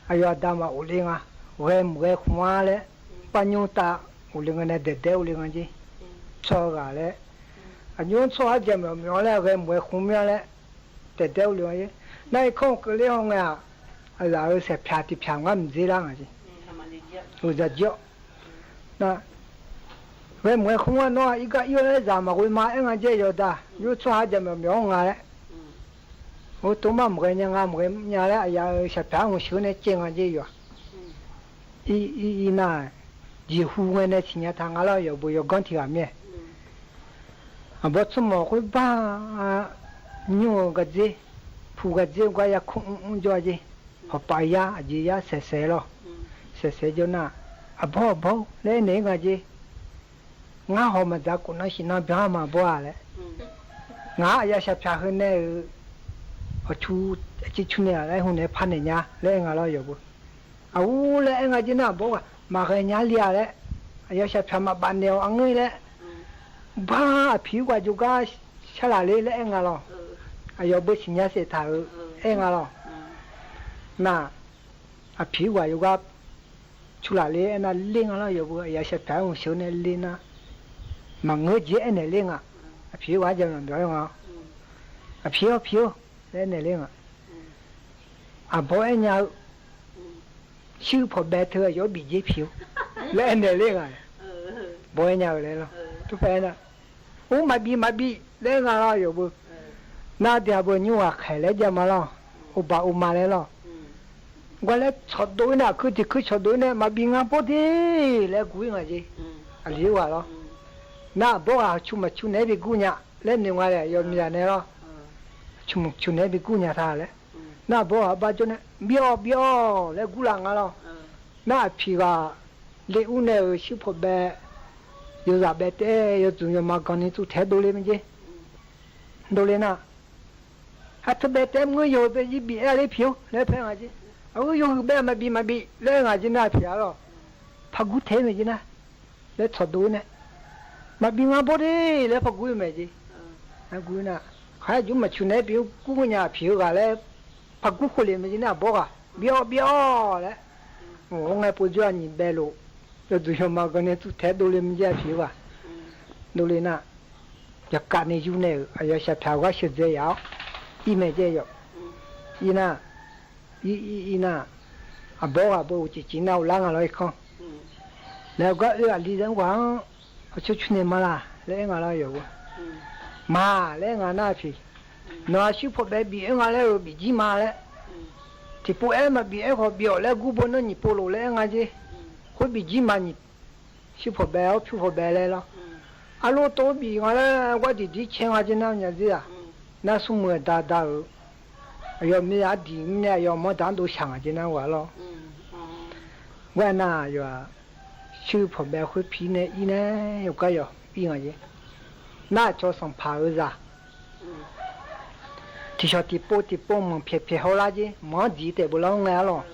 aqyawf aqda maf of le nga. Ghae mq ghae khmq-ar laer, par nymr tav of le nga nae daeqdaer of le nga jer. Tsawr-eu ghaq laer, aqnymr tsawrhaq-anr jaqmyawf myawf-anr laer ghae mq ghae khmq mir-a laer daeqdaer of le nga jer. Nar irkanr-eu keuvle haw ngae-aq, aqzaf-euq saeqpyaq tiqpyaq ngar mqdzer lar nga jer. Uqdzaq jir-awr, nar, ghae mq ghae khmq-ar nawr-aq irgar ir-awr laer zaq maqghoe ma aer nga jer yawqda. Nymr tsawrhaq-anr jaqmyawf myawf-anr nga laer, heutovmar mq ghae nya nga mq ghae nya laer aqyaf-euq saeqpyaq-anr hmq sheuq-eu nae caev nga jer yawq-aq. Ir ir ir nar, jeqhu ngae nae siqnya taq nga lar yawqbeu yawganr tiq ghaq mir-aer. Aqbawr tsawrmawq khoerbar nymr-eu gardzer, pu gardzer gar yarkmr mr mr jawr-a jer. Hawqpav yar aqjeq yar saeqsaeq lawr. Saeqsaeq jawr nar, aqbawr aqbawr laer aernaeq-ir nga jer. Ngar haw maqdzaq khof nan shif nan byan-a maqbawr-a laer. Ngaq-anr aqyawf shaqpyaq heu nae-euq hawqcu aqcir cu naeq-aq laer hmq naeq par naeq nya laer aer nga lawr yawqbeu. Aqur laer aer nga jer nar aqbawr ghaq maqghae nya le-a laer, aqyawf shaqpyaq maqbaf naeq-awq arngeur laer, bar aqpiq-ir ghaq jawrgar sharlaq ler laer aer nga lawr. Aqyawf beu siqnya saef taq-euq aer nga lawr. Nar, aqpiq-ir ghaq jawrgar curlaq ler aernar ler nga lawr yawqbeu aqyawf shaqpyaq-aer hmq sheuq-eu nae ler nar, maqngeur jeq aernaeq ler nga. Aqpiq-ir ghaq-anr jaqmyawf myawf-aer nga. Aqpiq-awr piq-awr laer aernaeq ler nga. Aqbawr aer nya-eu, shuir pawqbae teu aqyawf-anr bif jer piq-awr laer aernaeq ler nga. Bawr aer nya-eu laer lawr. Turpae aernar, ur maqbif maqbif laer nga lawr yawqbeu. Nar deuq-aq beu nymr ghaqkhaeq laer jav ma lawr. Ovbaq ovma laer lawr. Gar laer cawqdov-ir nae aqkuir tiq kuir cawqdov-ir nae maqbif nga bawr de laer guv-ir nga jer. Aqli-ir ghaq lawr. Nar aqbawr ghaq hawqcu maqcu naeq-aer bi gur nya laer noeq nga laer yawmiqzaq nae lawr. Hawqcu maqcu naeq-aer bi gur nya ta laer. Nar aqbawr ghaq bar jawr nae bi-awq bi-awq laer gurlaf nga lawr. Nar aqpiq ghaq le ur nae-euq shuir pawqbae yawzaq bae taef-aer yawdzmq yawma ganni tuvtaeq-aer dovle mae jer. Dovle nar, aqteu bae taef-aer mr-eu yawhuiq bae jir bif-aer ler piq-awr laer paer nga jer. Aqgeu yawhuiq bae maqbif maqbif laer nga jer nar aqpiq-a lawr. Par gur taef-aer mae jer nar laer tsawqdov-ir nae, maqbif nga bawr de laer par gur-ir mae jer. Nar, khaqaer jmr maqcu naeq-aer bi gur nya aqpiq-eu ghaq laer par gur khov le mae jer nar aqbawr ghaq bi-awq bi-awq laer. Or ngae povjawr-a nyiq bae lof yawdzmq yawma ganni tuvtaeq-aer dovle mae jer aqpiq-eu ghaq. Dovle nar, yaqkavni yur nae-euq aqyawf shaqpyaq-eu gar sheuqdzae yaf-awr ir mae jer yawf. Ir nar, ir ir ir nar, aqbawr ghaq beu uqcif cif nar uvlar nga lawr irkanr. Laer gar oe aqli zae mr ghaq-anr aqcawq cu naeq ma laq laer aer nga lawr yawf-eu. Ma laer aer nga nar aqpiq, nawq-aq shuir pawqbae bif-aer nga laer-euq bif jir ma laer. Tiqpov aer maqbif aer khawf bif-awq laer gur beu nar nyiq pov lof laer aer nga jer. Khoer bif jir ma nyiq, shuir pawqbae-awr pyur pawqbae laer lawr. Arlov tov bif nga laer gar diqdir cae nga jer nar nya jer-aq. Nar smrmuiq aqda da-euq aqyawf mir-a ardiq mr nae aqyawf manr daq-anr dov shaq nga jer nar ghaq lawr. Gar nar aqyawf-aq shuir pawqbae khoer pi nae ir nae yawqgar yawq ir nga jer. Nar aqcawq sanqpaq-eu zaq tiqshawq tiqpov tiqpov manq pyaeq pyaeq hawlar jer manq-anr diq taef beu lar-anr ngae arlawq.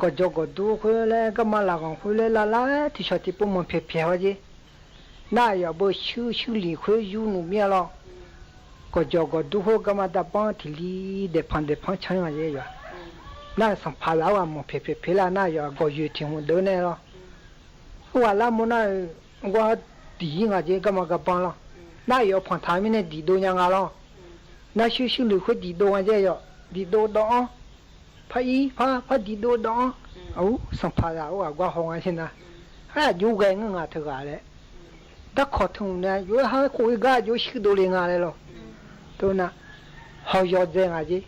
gawqjawq gawqdur khoer laer garma lafghanq khoer laer lavlar tiqshawq tiqpov manq pyaeq pyaeq haw jer. Nar aqyawf beu shuir shuir lif khoer yur nmr mir-a lawr. Gawqjawq gawqdur khoer garma darbanr tiq li daeqpanq daeqpanq can-ir nga jer yawq. Nar sanqpaq zaq-awr ghaq manq pyaeq pyaeq pyaeq lar nar yawf gawqyoeq tiq hmq deuv nae lawr. Khoerghaq lar mawr nar-eu gawr diq-ir nga jer garma garbanr lawr. Nar yawf panq taq mirnae diqdov nya nga lawr. Nar shuir shuir lif khoer diqdov nga jer yawf diqdov dawv-anr. Par ir par par diqdov dawv-anr. Aqur sanqpaq zaq-awr ghaq gar haw nga jer nar, har aqjox ghae ngeur nga teughaq laer. Darkawq teu hmq nae yawf-aer har khof-ir gar aqjox shuir dovle nga laer lawr. Teu nar, haw yawdzae nga jer.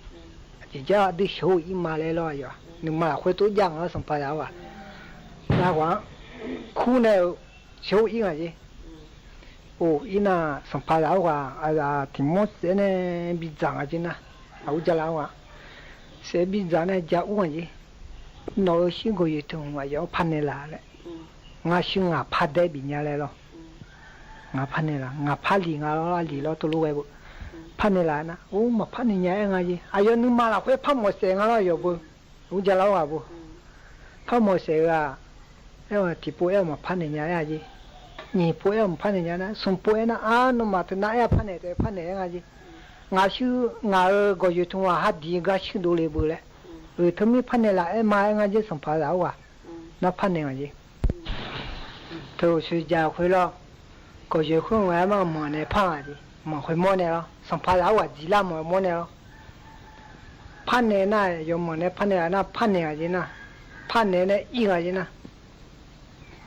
Aqjeq jar aqdui sheuq-ir ma laer lawr aqyawf. Nuima lafkhoer tov jav nga-awr sanqpaq zaq-awr ghaq. Nar ghaq-anr kur nae-eu sheuq-ir nga jer. Or, ir nar sanqpaq zaq-awr ghaq aqzaf tiq mawr saef-aer nae bidzaq nga jer nar, aqur jala-awr ghaq saef-aer bidzaq nae ja ur nga jer. Nawq-euq shuir gawqyoeq teu hmq aqyawf-anr par naeqlaf laer. Ngar shuir ngaq par daer bif nya laer lawr. Ngaq par naeqlaf, ngaq par lif nga lawr, lif lawr teulof ghae-eu. Par naeqlaf nar, or maqpar naeq nya aer nga jer. Aqyawf nuima lafkhoer par mawf saef nga lawr aqyawf beu. Ur jala-awr ghaq beu. Par mawf saef-eu-aq, aer-eu tiqpov aer-eu maqpar naeq nya aer-a jer. Nyiq pov aer-eu maqpar naeq nya nar, smq pov aer nar, ar, nawmaf teunav aer-a par naeq taef par naeq aer nga jer. Ngaq shuir ngaq-euq gawqyoeq teu hmq-aq har diq gar shuir dovle beu laer. Euq teumir par naeqlaf aer ma aer nga jer sanqpaq zaq-awr ghaq. Nar par naeq nga jer. Teu-eu sheuq ja khoer lawr. Gawqyoeq khoer nga-aer manq manq nae par nga jeq. Manq khoermawr nae lawr, sanqpaq zaq-awr ghaq dziqlar manq-eu mawr nae lawr. Par naeq nar, yawmanq nae par naeq-a nar, par naeq nga jeq nar, par naeq nae ir nga jeq nar.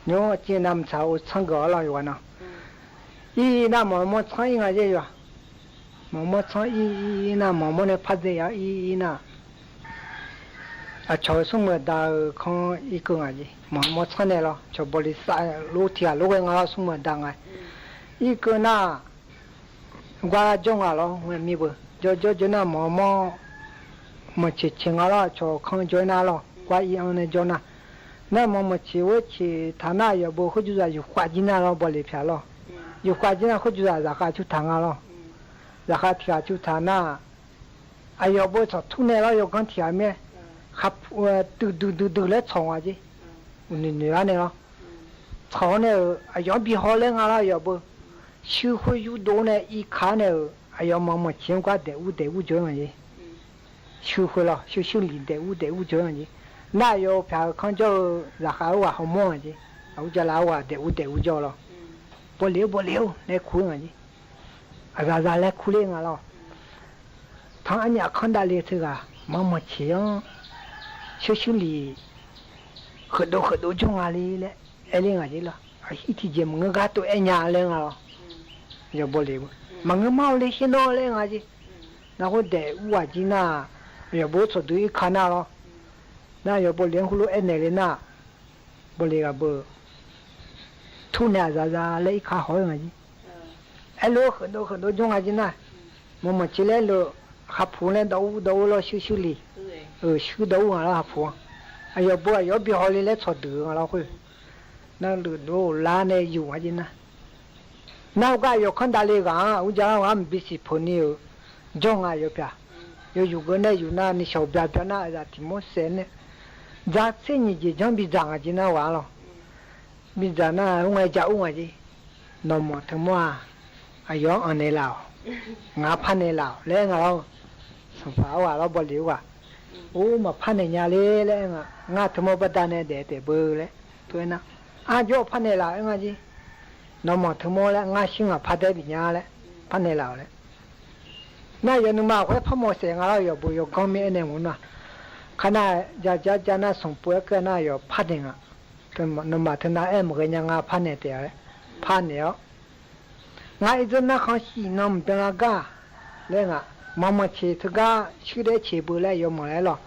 Nymr aqcir navmaqtsaq-eu tsanr geuf-awr lawr yawqghaq nan. Ir nar manq-eu mawr tsanr ir nga jeq yawq. Manq-eu mawr tsanr ir ir nar manq-eu mawr nae par dzae ya ir ir nar. Aqcawq-eu smrmuiq aqda-euq kanr irkeuv nga jeq. Manq-eu mawr tsanr nae lawr cawq bawle sav lof tiq ghaq lof ghae nga lawr smrmuiq aqda nga. Irkeuv nar, gar jawr nga lawr, mir beu. Jawr jawr jawr nar manq-eu mawr manq ceq ceq nga lawr, aqcawq kanr jawr-aer nar lawr, gar ir-anr nae jawr nar. Nar manq manq ceq ghoer ceq taq nar, aqyawf beu khoerjur zaq yufkhav jir nar lawr, bawleq pyaq lawr. Yufkhav jir nar khoerjur zaq zaqkhav cur taq nga lawr. Zaqkhav tiq ghaq cur taq nar, aqyawf beu tsawq tur nae lawr, yawganr tiq ghaq mir-aer, khapuq duidui duidui laer tsawq nga jeq. Uqnoeq noeq-ar nae lawr, tsawq-awr nae-euq aqyawf-anr bi haw laer nga lawr, aqyawf beu. Shuir khoer yurdov nae irkar nae-euq aqyawf manq manq ceq-anr gar daef ur daef ur jawr-aer nga jeq. Shuir khoer lawr, shuir shuir lif daef ur daef ur jawr-aer nga jeq. Nar aqyawf pyaq-eu kanr jawr-eu zaqkhav-awr ghaq hawmawr nga jeq. Aqur jala-awr ghaq daef ur daef ur jawr lawr. Bawleq-or bawleq-or laer kur-ir nga jeq. Aqzaqzaq laer kur ler nga lawr. Tanq arnyaf kanr davle teughaq manq manq ceq-anr shuir shuir lif kheufdov kheufdov jawr nga le laer aer ler nga jeq lawr. Aqhir tiqjeq maqngeur gar tov aer nya laer nga lawr. Yawf bawleq-eu maqngeur mar-eu le sher nawr laer nga jeq. Nar khoer daef ur ghaq jir nar, yawf beu tsawqdui irkar nar lawr. Nar yawf bawleq-anr heulof aernaeq le nar, bawleq ghaq beu, tur nae aqzaqzaq laer irkar haw-aer nga jeq. Aerlof-aer kheufdov kheufdov jawr nga jeq nar, manq manq ceq laer lof, khapuq laer dawv ur dawv ur lawr shuir shuir lif, shuir dawv ur nga lawr khapuq-anr. Aqyawf beu aqyawf-anr bi haw le laer tsawqdeuq-eu nga lawr khoer. Nar luf dov lar nae yuf nga jeq nar. Nar gar yawf kanr davle ghaq-anr aqur jala-awr ghaq mqbi siq peuq ni-euq jawr nga yawf pyaq. Yawf yuf geuv nae yuf nar ni shawq bya bya nar aqzaf tiq mawr saef nae, dzaq tser nyiq jeq janr bidzaq nga jeq nar ghaq-anr lawr. Bidzaq nar ur ngae ja ur nga jeq. Nawmaf teumawr-aq, aqyawf-anr anq naeqlaf-awq. Ngaq-anr par naeqlaf-awq laer nga lawr. Sanqpaq-awr ghaq lawr bawleq-awr ghaq, or maqpar naeq nya le laer nga. Ngar teumawr baqda nae daef taef beu laer tov-aer nar, arjawr par naeqlaf-awq aer nga jeq. Nawmaf teumawr laer ngar shir ngaq par daer bif nya laer par naeqlaf-awq laer. Nar yawf nuima khoer par mawq saef nga lawr, yawf beu yawganr mir aernaeq mq nar, kar nar ja ja ja nar smq pov-aer keuv nar yawf par naeq nga. Nawmaf teunav aer maqghae nya nga par naeq taef-a laer par naeq-awr, ngar irdzeur narkhan shif nan mqbyan lar gar laer nga. Manq manq ceq teugar shuir daef ceq beu laer yawmanq laer lawr.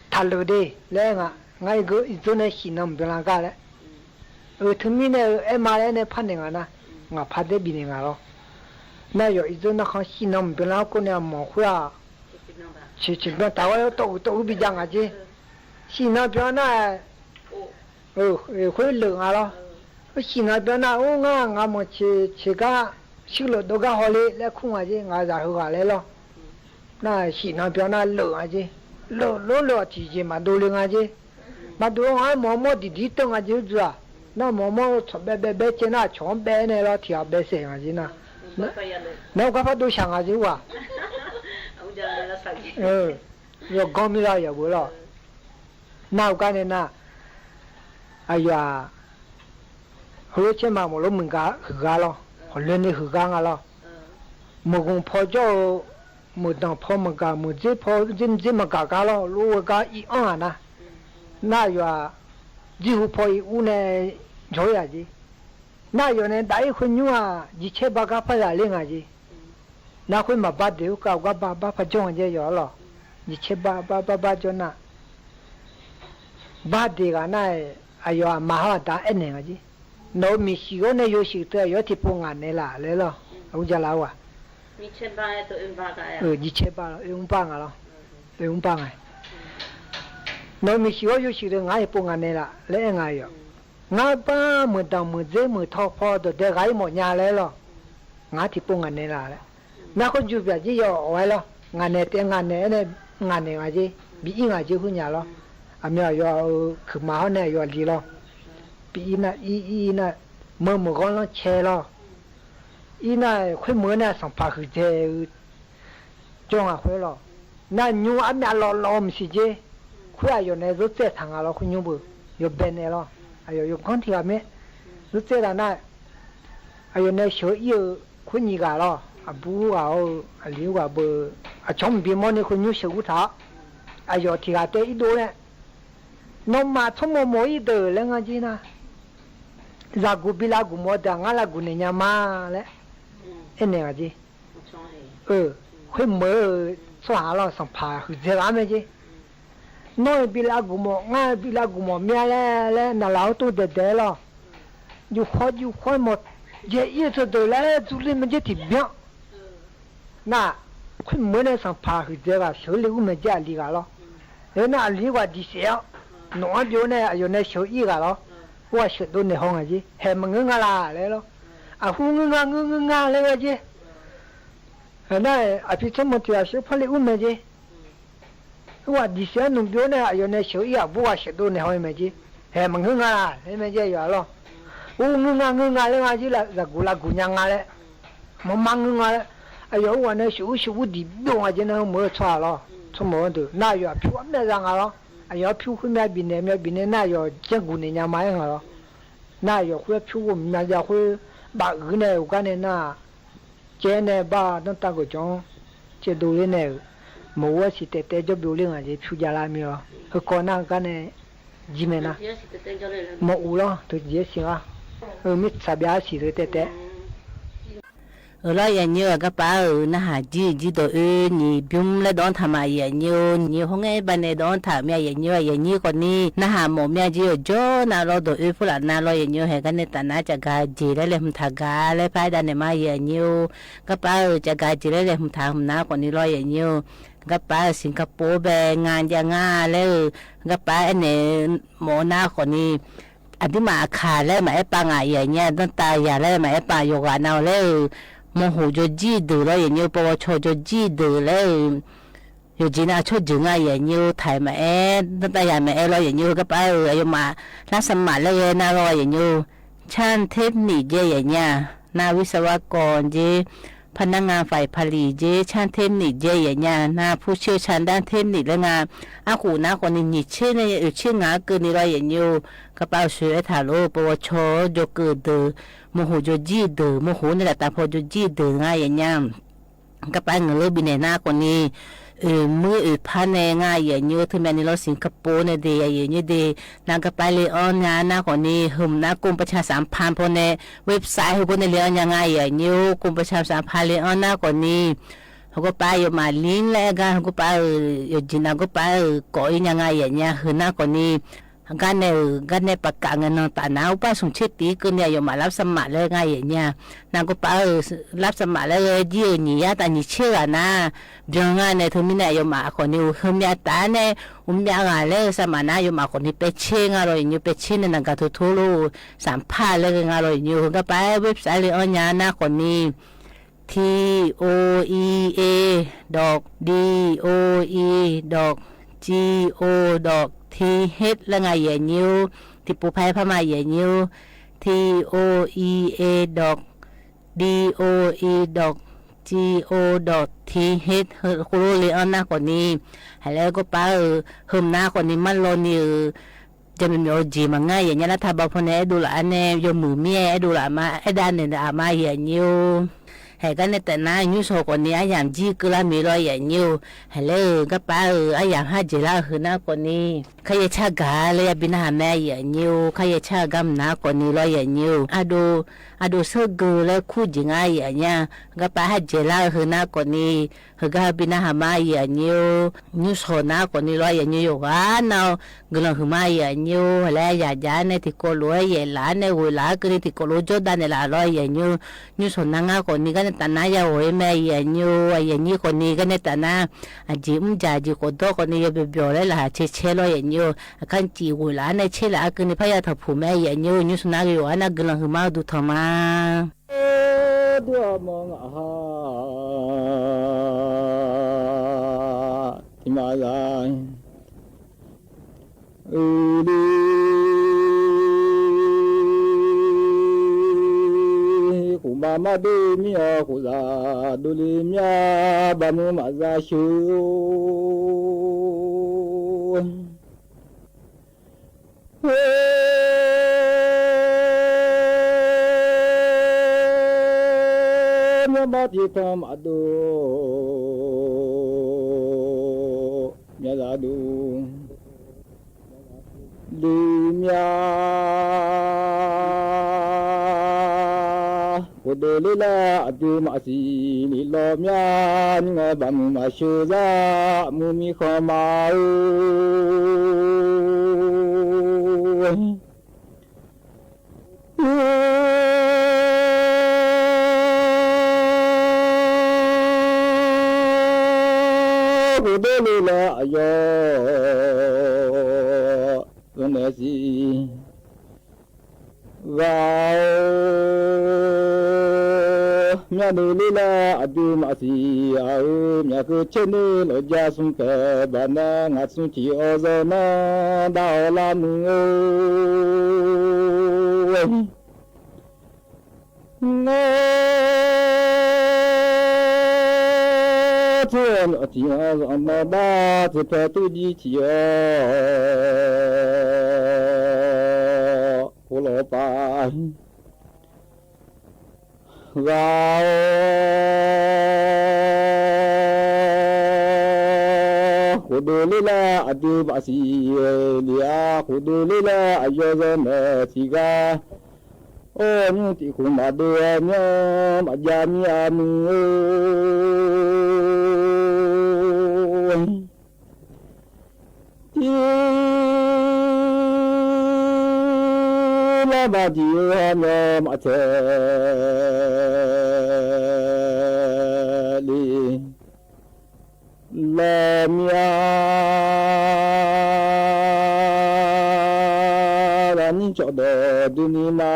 Taqleuq de laer nga. Ngar irdzeur nae shif nan mqbyan lar gar laer, eu teumirnae-eu aer ma laer nae par naeq nga nar, ngaq par daer bif naeq nga lawr. Nar yawf irdzeur narkhan shif nan mqbyan lar-awr kov nae aqmawq khoer-aq, ceq ceq byan taq-awr tawv uiq tawv uiq bijav nga jeq. Shif nan byan nar-aer, khoer leuq nga lawr. Shif nan byan nar, or ngar ngaq manq ceq ceq gar shuir leuq dov gar haw le laer kur nga jeq, ngaq zaq heughaq laer lawr. Nar shif nan byan nar leuq nga jeq. Leuq lor leuq-awq tiqjeq maqdov le nga jeq. Maqdov-anr mawq-anr mawr diqdiq teuv nga jeq ur dzuq-aq. Nar mawq-anr mawr tsawq baev baev baev caev nar, cawq-anr baev nae lawr tiq ghaq baev saef nga jeq nar. Nar-eu garpar dov shaq nga jeq ur-aq. Yawqganr mir lar yawq beu lawr. Nar-eu gar nae nar, aqyawf-aq, heulof caer ma mawq lof muiq ga huiq gar lawr, hawq loe ni huiq gar nga lawr. Meuq ghmq paw jawr-eu, meuq danq paw maqgaq, meuq dzer paw dzer dzer maqgaq gar lawr, lof-eu gar ir-anr-aq nar. Nar aqyawf-aq, jirhu paw ir ur nae jawr-ir-aq jeq. Nar aqyawf nae dav-ir khoer nymr-aq, jiqcaer bar gar par zaq ler nga jeq. Nar khoer maqbar deq-eu kar gar bar bar par jawr nga jeq yawq-ar lawq. Jiqcaer bar bar bar bar jawr nar, bar deq ghaq nar-aer, aqyawf aqma hawr aqda aernaeq nga jeq. Nawq-euq miqshiq ghawr nae yawshuif teu aqyawf-anr tiqpov ngaq naeq laf laer lawr. Aqur jala-ur-aq. Jiqcaer bar lawr oermr bar nga lawr. Oermr bar nga. Nawq-euq miqshiq ghawr yawshuif teu ngar tiqpov ngaq naeq laf laer aer nga yawq. Ngar bar meuq danq meuq dzer meuq taw paw dawqdae ghaq-ir mawf nya laer lawr. Ngar tiqpov ngaq naeq laf laer. Nar khoer juq byaq jir yawq awq-aer lawr. Ngaq naeq taef ngaq naeq-aer nae ngaq naeq nga jeq. Bi ir ngaq jeq khoer nya lawr. Aqmyan aqyawf-euq kuiqma hawr nae aqyawf li lawr. Bi ir nar ir ir nar, meuq meuq ghawr lanr cae lawr. Ir nar khoer meuq-eu nae sanqpaq huiqdzaeq-eu jawr nga khoer lawr. Nar nymr armyav lawvlawv-eu maqsiq jer. Khoer aqyawf nae zeur tsaev taq nga lawr khoer nymr beu. Yawbae nae lawr. Aqyawf yawganr tiq ghaq mae. Zeur tsaev taq nar, aqyawf nae sheuq-eu ir-eu khoer nyiq ghaq lawr. Aqbur ghaq-eu aqli ur ghaq beu. Aqcawq mqbi mawrni khoer nymr sheuq ur taq-awr, aqyawf tiq ghaq taev irdov nae, nawmaf tsawrmawq mawq-ir deuq laer ngar jir nar, zaqguq bi lavguq mawf-eu deuq-aq ngar lavguq naeq nya ma laer aernaeq nga jeq. Khoer meuq-eu tsawrhaq lawr sanqpaq huiqdzaeq ghaq mae jeq. Nawr-eu bi lavguq mawf, ngar-eu bi lavguq mawf mya laer laer naqlaf-anr tov daeqdaeq-aer lawr. Yufkhawr yufkhawr mawq jae ir-eu teudeuq laer dzurler mae jeq tiqbyan. Nar, khoermeuq-eu nae sanqpaq huiqdzaeq ghaq sheuq-eu le ur mae jeq aqli ghaq lawr. Aernar aqli ur ghaq diqsaef-awr, nawq-anr byov nae aqyawf nae sheuq-eu ir ghaq lawr. Ur ghaq sheuqdov naeq haw ngaq jeq, haeq maqngeur nga laq laer lawr. Aqhu ngeur nga ngeur ngeur nga laer ghae jeq. Aernar-aq, aqpi tsawrmawq tiq ghaq sheuq par le ur mae jeq. Ur ghaq diqsaef-awr nawq byov nae aqyawf nae sheuq-eu ir ghaq bur ghaq sheuqdov naeq haw-eu mae jeq. Haeq maqngeur nga laq laer mae jeq yawq-ar lawr. Ur ngeur nga ngeur nga laer nga jeq, zaqguq lavguq nya nga laer, maqma ngeur nga laer, aqyawf ur ghaq nae sheuq ur sheuq ur diqbyov nga jeq nar, meuq-eu tsawrhaq lawr, tsawrmawq-anr deuq nar aqyawf aqpyur armyav za nga lawr. Aqyawf arpyur khoermyav bifnaeq myav bifnaeq nar aqyawf janrguq naeq nya ma-aer nga lawr. Nar aqyawf khoer arpyur ghawqmya jav khoer, baf guiq nae-euq gar nae nar, caev nae bar danrtav gawqjawq-anr caevdov ler nae-euq, mawq-ur-aer siq taev taev jawr byov ler nga jeq pyur javlar mir-awr, heukawv nar-eu gar nae jir mae nar, mawq-ur lawr teujeq-aer siq lar. Heu mirtsaq byav-aer siq teu taev taev. Euq lawr yanyir-eu garpav-euq narhaq jir jir dawq oe nyiq bymr laer dawq-anr taq ma yanyir-or, nyiq hawr ngaer banae dawq-anr taq-euq myav yanyir-a, yanyir khawfni narhaq mawf myav jir-euq jawr nav lawr dawq oe purlaf nav lawr yanyir-or, haeq gar nae taf nar caqgaq jeq laer laeqhmq taq gaq laer par-aer dav naeq ma yanyir-or, garpav-euq caqgaq jeq laer laeqhmq taq hmq nar khawfni lawr yanyir-or, garpav-euq Singapore bae nga jav nga laer-eu garpav aernaeq mawf-eu nar khawfni, aqdirmaf aqkaq laer maqaer pav ngaq yanyir-a, danrtav yaq laer maqaer pav yawqghaq nav-eu laer-euq, mawqhoq jawrjir deuq lawr yanyir-or, pawvawcaw jawrjir deuq laer-euq, yawqjeq nav tsawrjeuq nga yanyir-or, taq-iq maqaer danrtav yaq maqaer lawr yanyir-or, garpav-euq aqyawfmaf lavsavmaf laer ghae nar lawr yanyir-or, ช่างเทคนิค jae yanyir-a, nav วิศวกร jer, พนักงานฝ่ายผลิต jer, ช่างเทคนิค jae yanyir-a, nav ผู้เชี่ยวชาญด้านเทคนิค laer nga, arkhof nar khawfni nyiq tser nae oeq tser ngaq-anr keuvni lawr yanyir-or, garpav-euq soeq aertaq lof-eu pawvawcaw jawrkeuv deuq, mawqhoq jawrjir deuq, mawqhoq nae laftav paw jawrjir deuq nga yanyir-a. Garpav ngeuqleur bifnaeq nar khawfni, oeq muir oeq par nae nga yanyir-or, teumyav ni lawr Singapore nae de yanyir de, nav garpav le-anr nya nar khawfni, heumq nar กรมประชาสัมพันธ์ pawnae, website heugawr nae le-anr nya nga yanyir-or, กรมประชาสัมพันธ์ le-anr nar khawfni, heugarpav aqyawfmaf ลิงก์ laer-aer gar heugarpav-euq yawqjeq nav garpav-euq kawv-ir nya nga yanyir-a, heu nar khawfni, garnae-euq garnae paqkaf ngae nan taf nar, urpar smq tser tiq keuvni aqyawfmaf lavsavmaf laer nga yanyir-a, nav garpav-euq lavsavmaf laer ghae jir-euq nyiq yar taf nyiq tser ghaq nar, byan nga nae teumirnae aqyawfmaf khawfni-eu heumyav taf-aer nae, uqmyav ghaq laer-eu savmaf nar aqyawfmaf khawfni แปดเจ็ด nga lawr yanyir-or, แปดเจ็ด nae naqgaq teu teu lof-eu สามพัน laer ghae nga lawr yanyir-or, heugarpav-aer website le-anr nya nar khawfni, T O E A dot D O E dot G O dot th laer nga, aqyuif aqnyir-or. Tiqpov par-aer par ma, aqyuif aqnyir-or. T O E A dawq D O E dawq G O dawq T H, khoerlof le-anr nar khawfni, haiq laer gawrpar-euq heumq nar khawfni marlawni-euq jaqmyawf myawf-eu jeq maqngeur, aqyuif aqnyir. Lartaq bav pawnae aerdov laf-ar nae yawmuiq mir-aer aerdov laf ma, aerdav naeq aqma, aqyuif aqnyir-or. Haiq gar nae tafnar nymrshawq khawfni aryamq jir keuvlar mir lawr, aqyuif aqnyir-or. Haiq laer-euq garpar-euq aryamq har dzaeqlar-eu heu nar khawfni, kharyaer car gaq laer yabi narhaq mae, aqyuif aqnyir-or. Kharyaer car-eu garmq nar khawfni lawr, aqyuif aqnyir-or. Ardov, ardov sheur geu laer kur jeq ngar, aqyuif aqnyir-a. Garpar har dzaeqlar-eu heu nar khawfni, heugar bi narhaq ma, aqyuif aqnyir-or. Nymrshawq nar khawfni lawr, aqyuif aqnyir, yawqghaq nav-awr guiqlanq huiqma, aqyuif aqnyir-or. Haiq laer yaqjaq-ar nae tiqkawv lof-aer yaeqlaf-ar nae ghoeqlaf-ar keuvni tiqkawv lof-aer jawrdav naeqlaf lawr, aqyuif aqnyir-or. Nymrshawq nar ngar khawfni gar nae tafnar ya ghawq-ir mae, aqyuif aqnyir-or. Aqyuif aqnyir khawfni gar nae tafnar aqjeq mrjaq jeq khawf dawr khawfni yawbyawq byawq laer laqkhaq cae cae lawr, aqyuif aqnyir-or. Aqkar cif ghoeqlaf-ar nae caerlaf-ar keuvni parya taqpuq mae, aqyuif aqnyir-or. Nymrshawq nar ghae yawqghaq nav-awr guiqlanq huiqma-eu duqtanq ma. Dur-aq mawr ngaq ha tiqmaqzaq uiqle khofmaf mar dur mir-awr, khofzaq dovle mya baqmuiq maqza sheuq-or. Heumirnae tiqtanq maqdov mya zaqdov le mya khofdov ler laer aqdui maqsiq lef lawq mya. Nymr ngae baqmuiq maqsheuq zar muiq mirkhanq ma-or. Khofdov ler laer aqyawf zanqnaeq siq ghaq-or. Myavnuiv ler laer aqdui maqsiq ghaq-euq myaq keuv caer nuir lawqja smr paeq baq nae ngaq smr tiq awv zanq nanr dav-awr lar muiq-or. Ngar tsawrhaq tiq ghaq zanq nawq bar teupae turjir tiq awv khoerlof-aer pav ghaq-or. Khofdov ler laer aqdui maqsiq lef-a. Khofdov ler laer aqyawf zanqnaeq tiq ghaq-or. Nymr tiq khof maqdov-aer myanr maqjav mir-a muiq-or. Tirlar baq tiq-eu hawmyawf maqtsaev le lawq mya. Ghaq nymr cawqdawq duini ma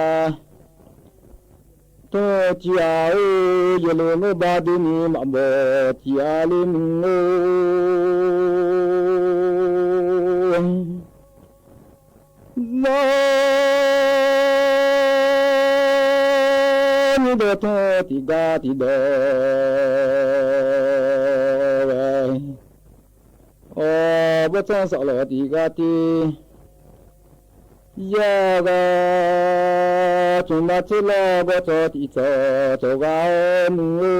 tmr tiq ghaq-or. Yawleq ngeur ba duini maqmawf tiq ghaq le muiq-or. Zanr nymr dawq tmr tiq gar tiq dawq ghae-awr, bawrtsanr saflawq tiq gar tiq yar ghae, cmq ma tser lawr gawr tawq tiq tawq tawq ghaq-awr muiq-or.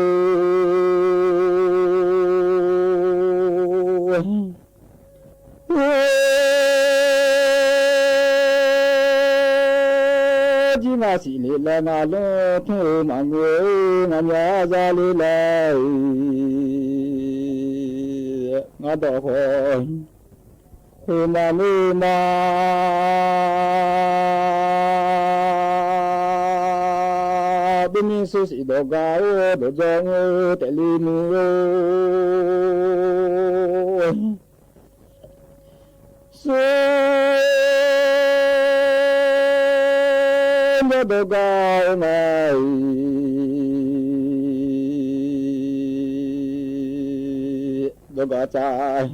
Jir ngaq siq lef laer ngaq lmr tmr-eu maqngeur-or. Ngaqmya za le laer-eu ngaq dawq khawf khoer maqngeur ma. Bymir sur siq dawq gar-or, dawqdzawr ngeur taef le muiq-or. Sur ngar dawq gar-or ngae, dawq gar tsaq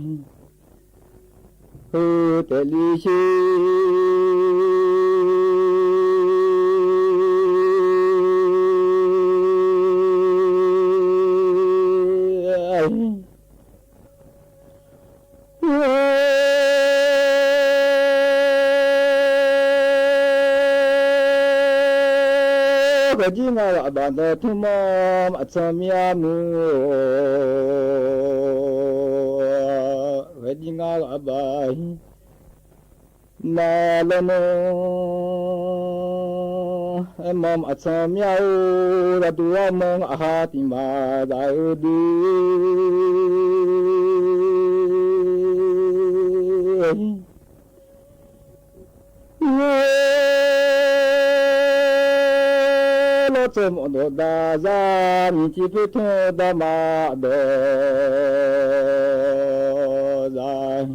heu taef li sher. Ghaeqjir ngar ghaq baq nae tmr mawr maqtsanq mir-a muiq-or. Ghaeqjir ngar ghaq baq-ir nae lawnmr aermawr maqtsanq mir-a-or. Yawduq armawr ngaq ha tiq maf zaq-eu dui. Lawr tsawrmawf dawq daq zar, miqcif poertmr-eu darma dawq zaq.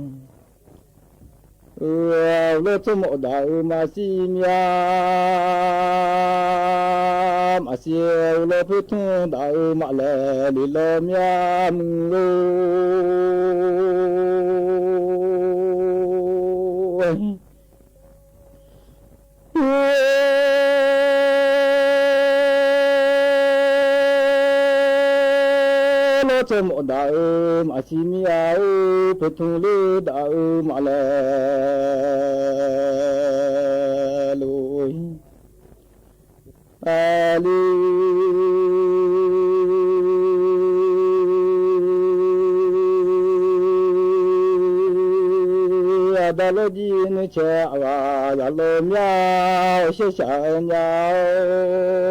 Lawr tsawrmawf daq-eu maqshir mir-a, maqshir-eu lawr poertmr daq-eu maqlaeq lef lawr mir-a muiq-or. Lawr tsawrmawf daq-eu maqshir mir-a-or, poertmr ler daq-eu maqlaeq luf-ir. Aqli aqda lawrjir nuicae aqghaq zaq lawr mya-awr, shaershaq-aer mya-awr,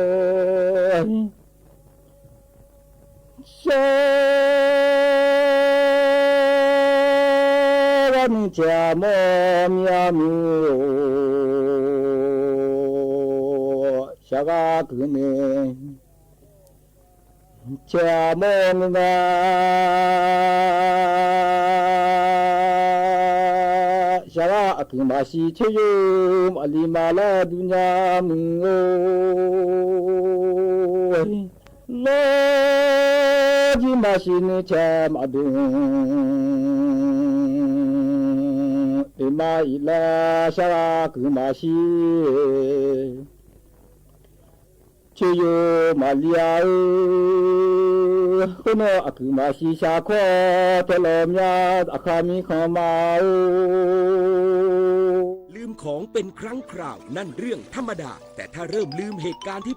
shaqghar nuicae aqmawr mir-a muiq-or. Shaqghar guiqnuiv cae aqmawr ngeur nga. Shaqghar aqkuiq maqshir coer yov maqli ma laer dur nya muiq-or. Lawrjir maqshir nuicae maqdmq iqma iqlaer shaqghar guiq maqshir coer yov maqli-a-eu. Khoernar aqkuiq maqshir shaqkawr tae lawq mya, aqkar mirkhanq ma-or. ลืมของเป็นครั้งคราว นั่นเรื่องธรรมดา แต่ถ้าเริ่มลืมเหตุการณ์ที่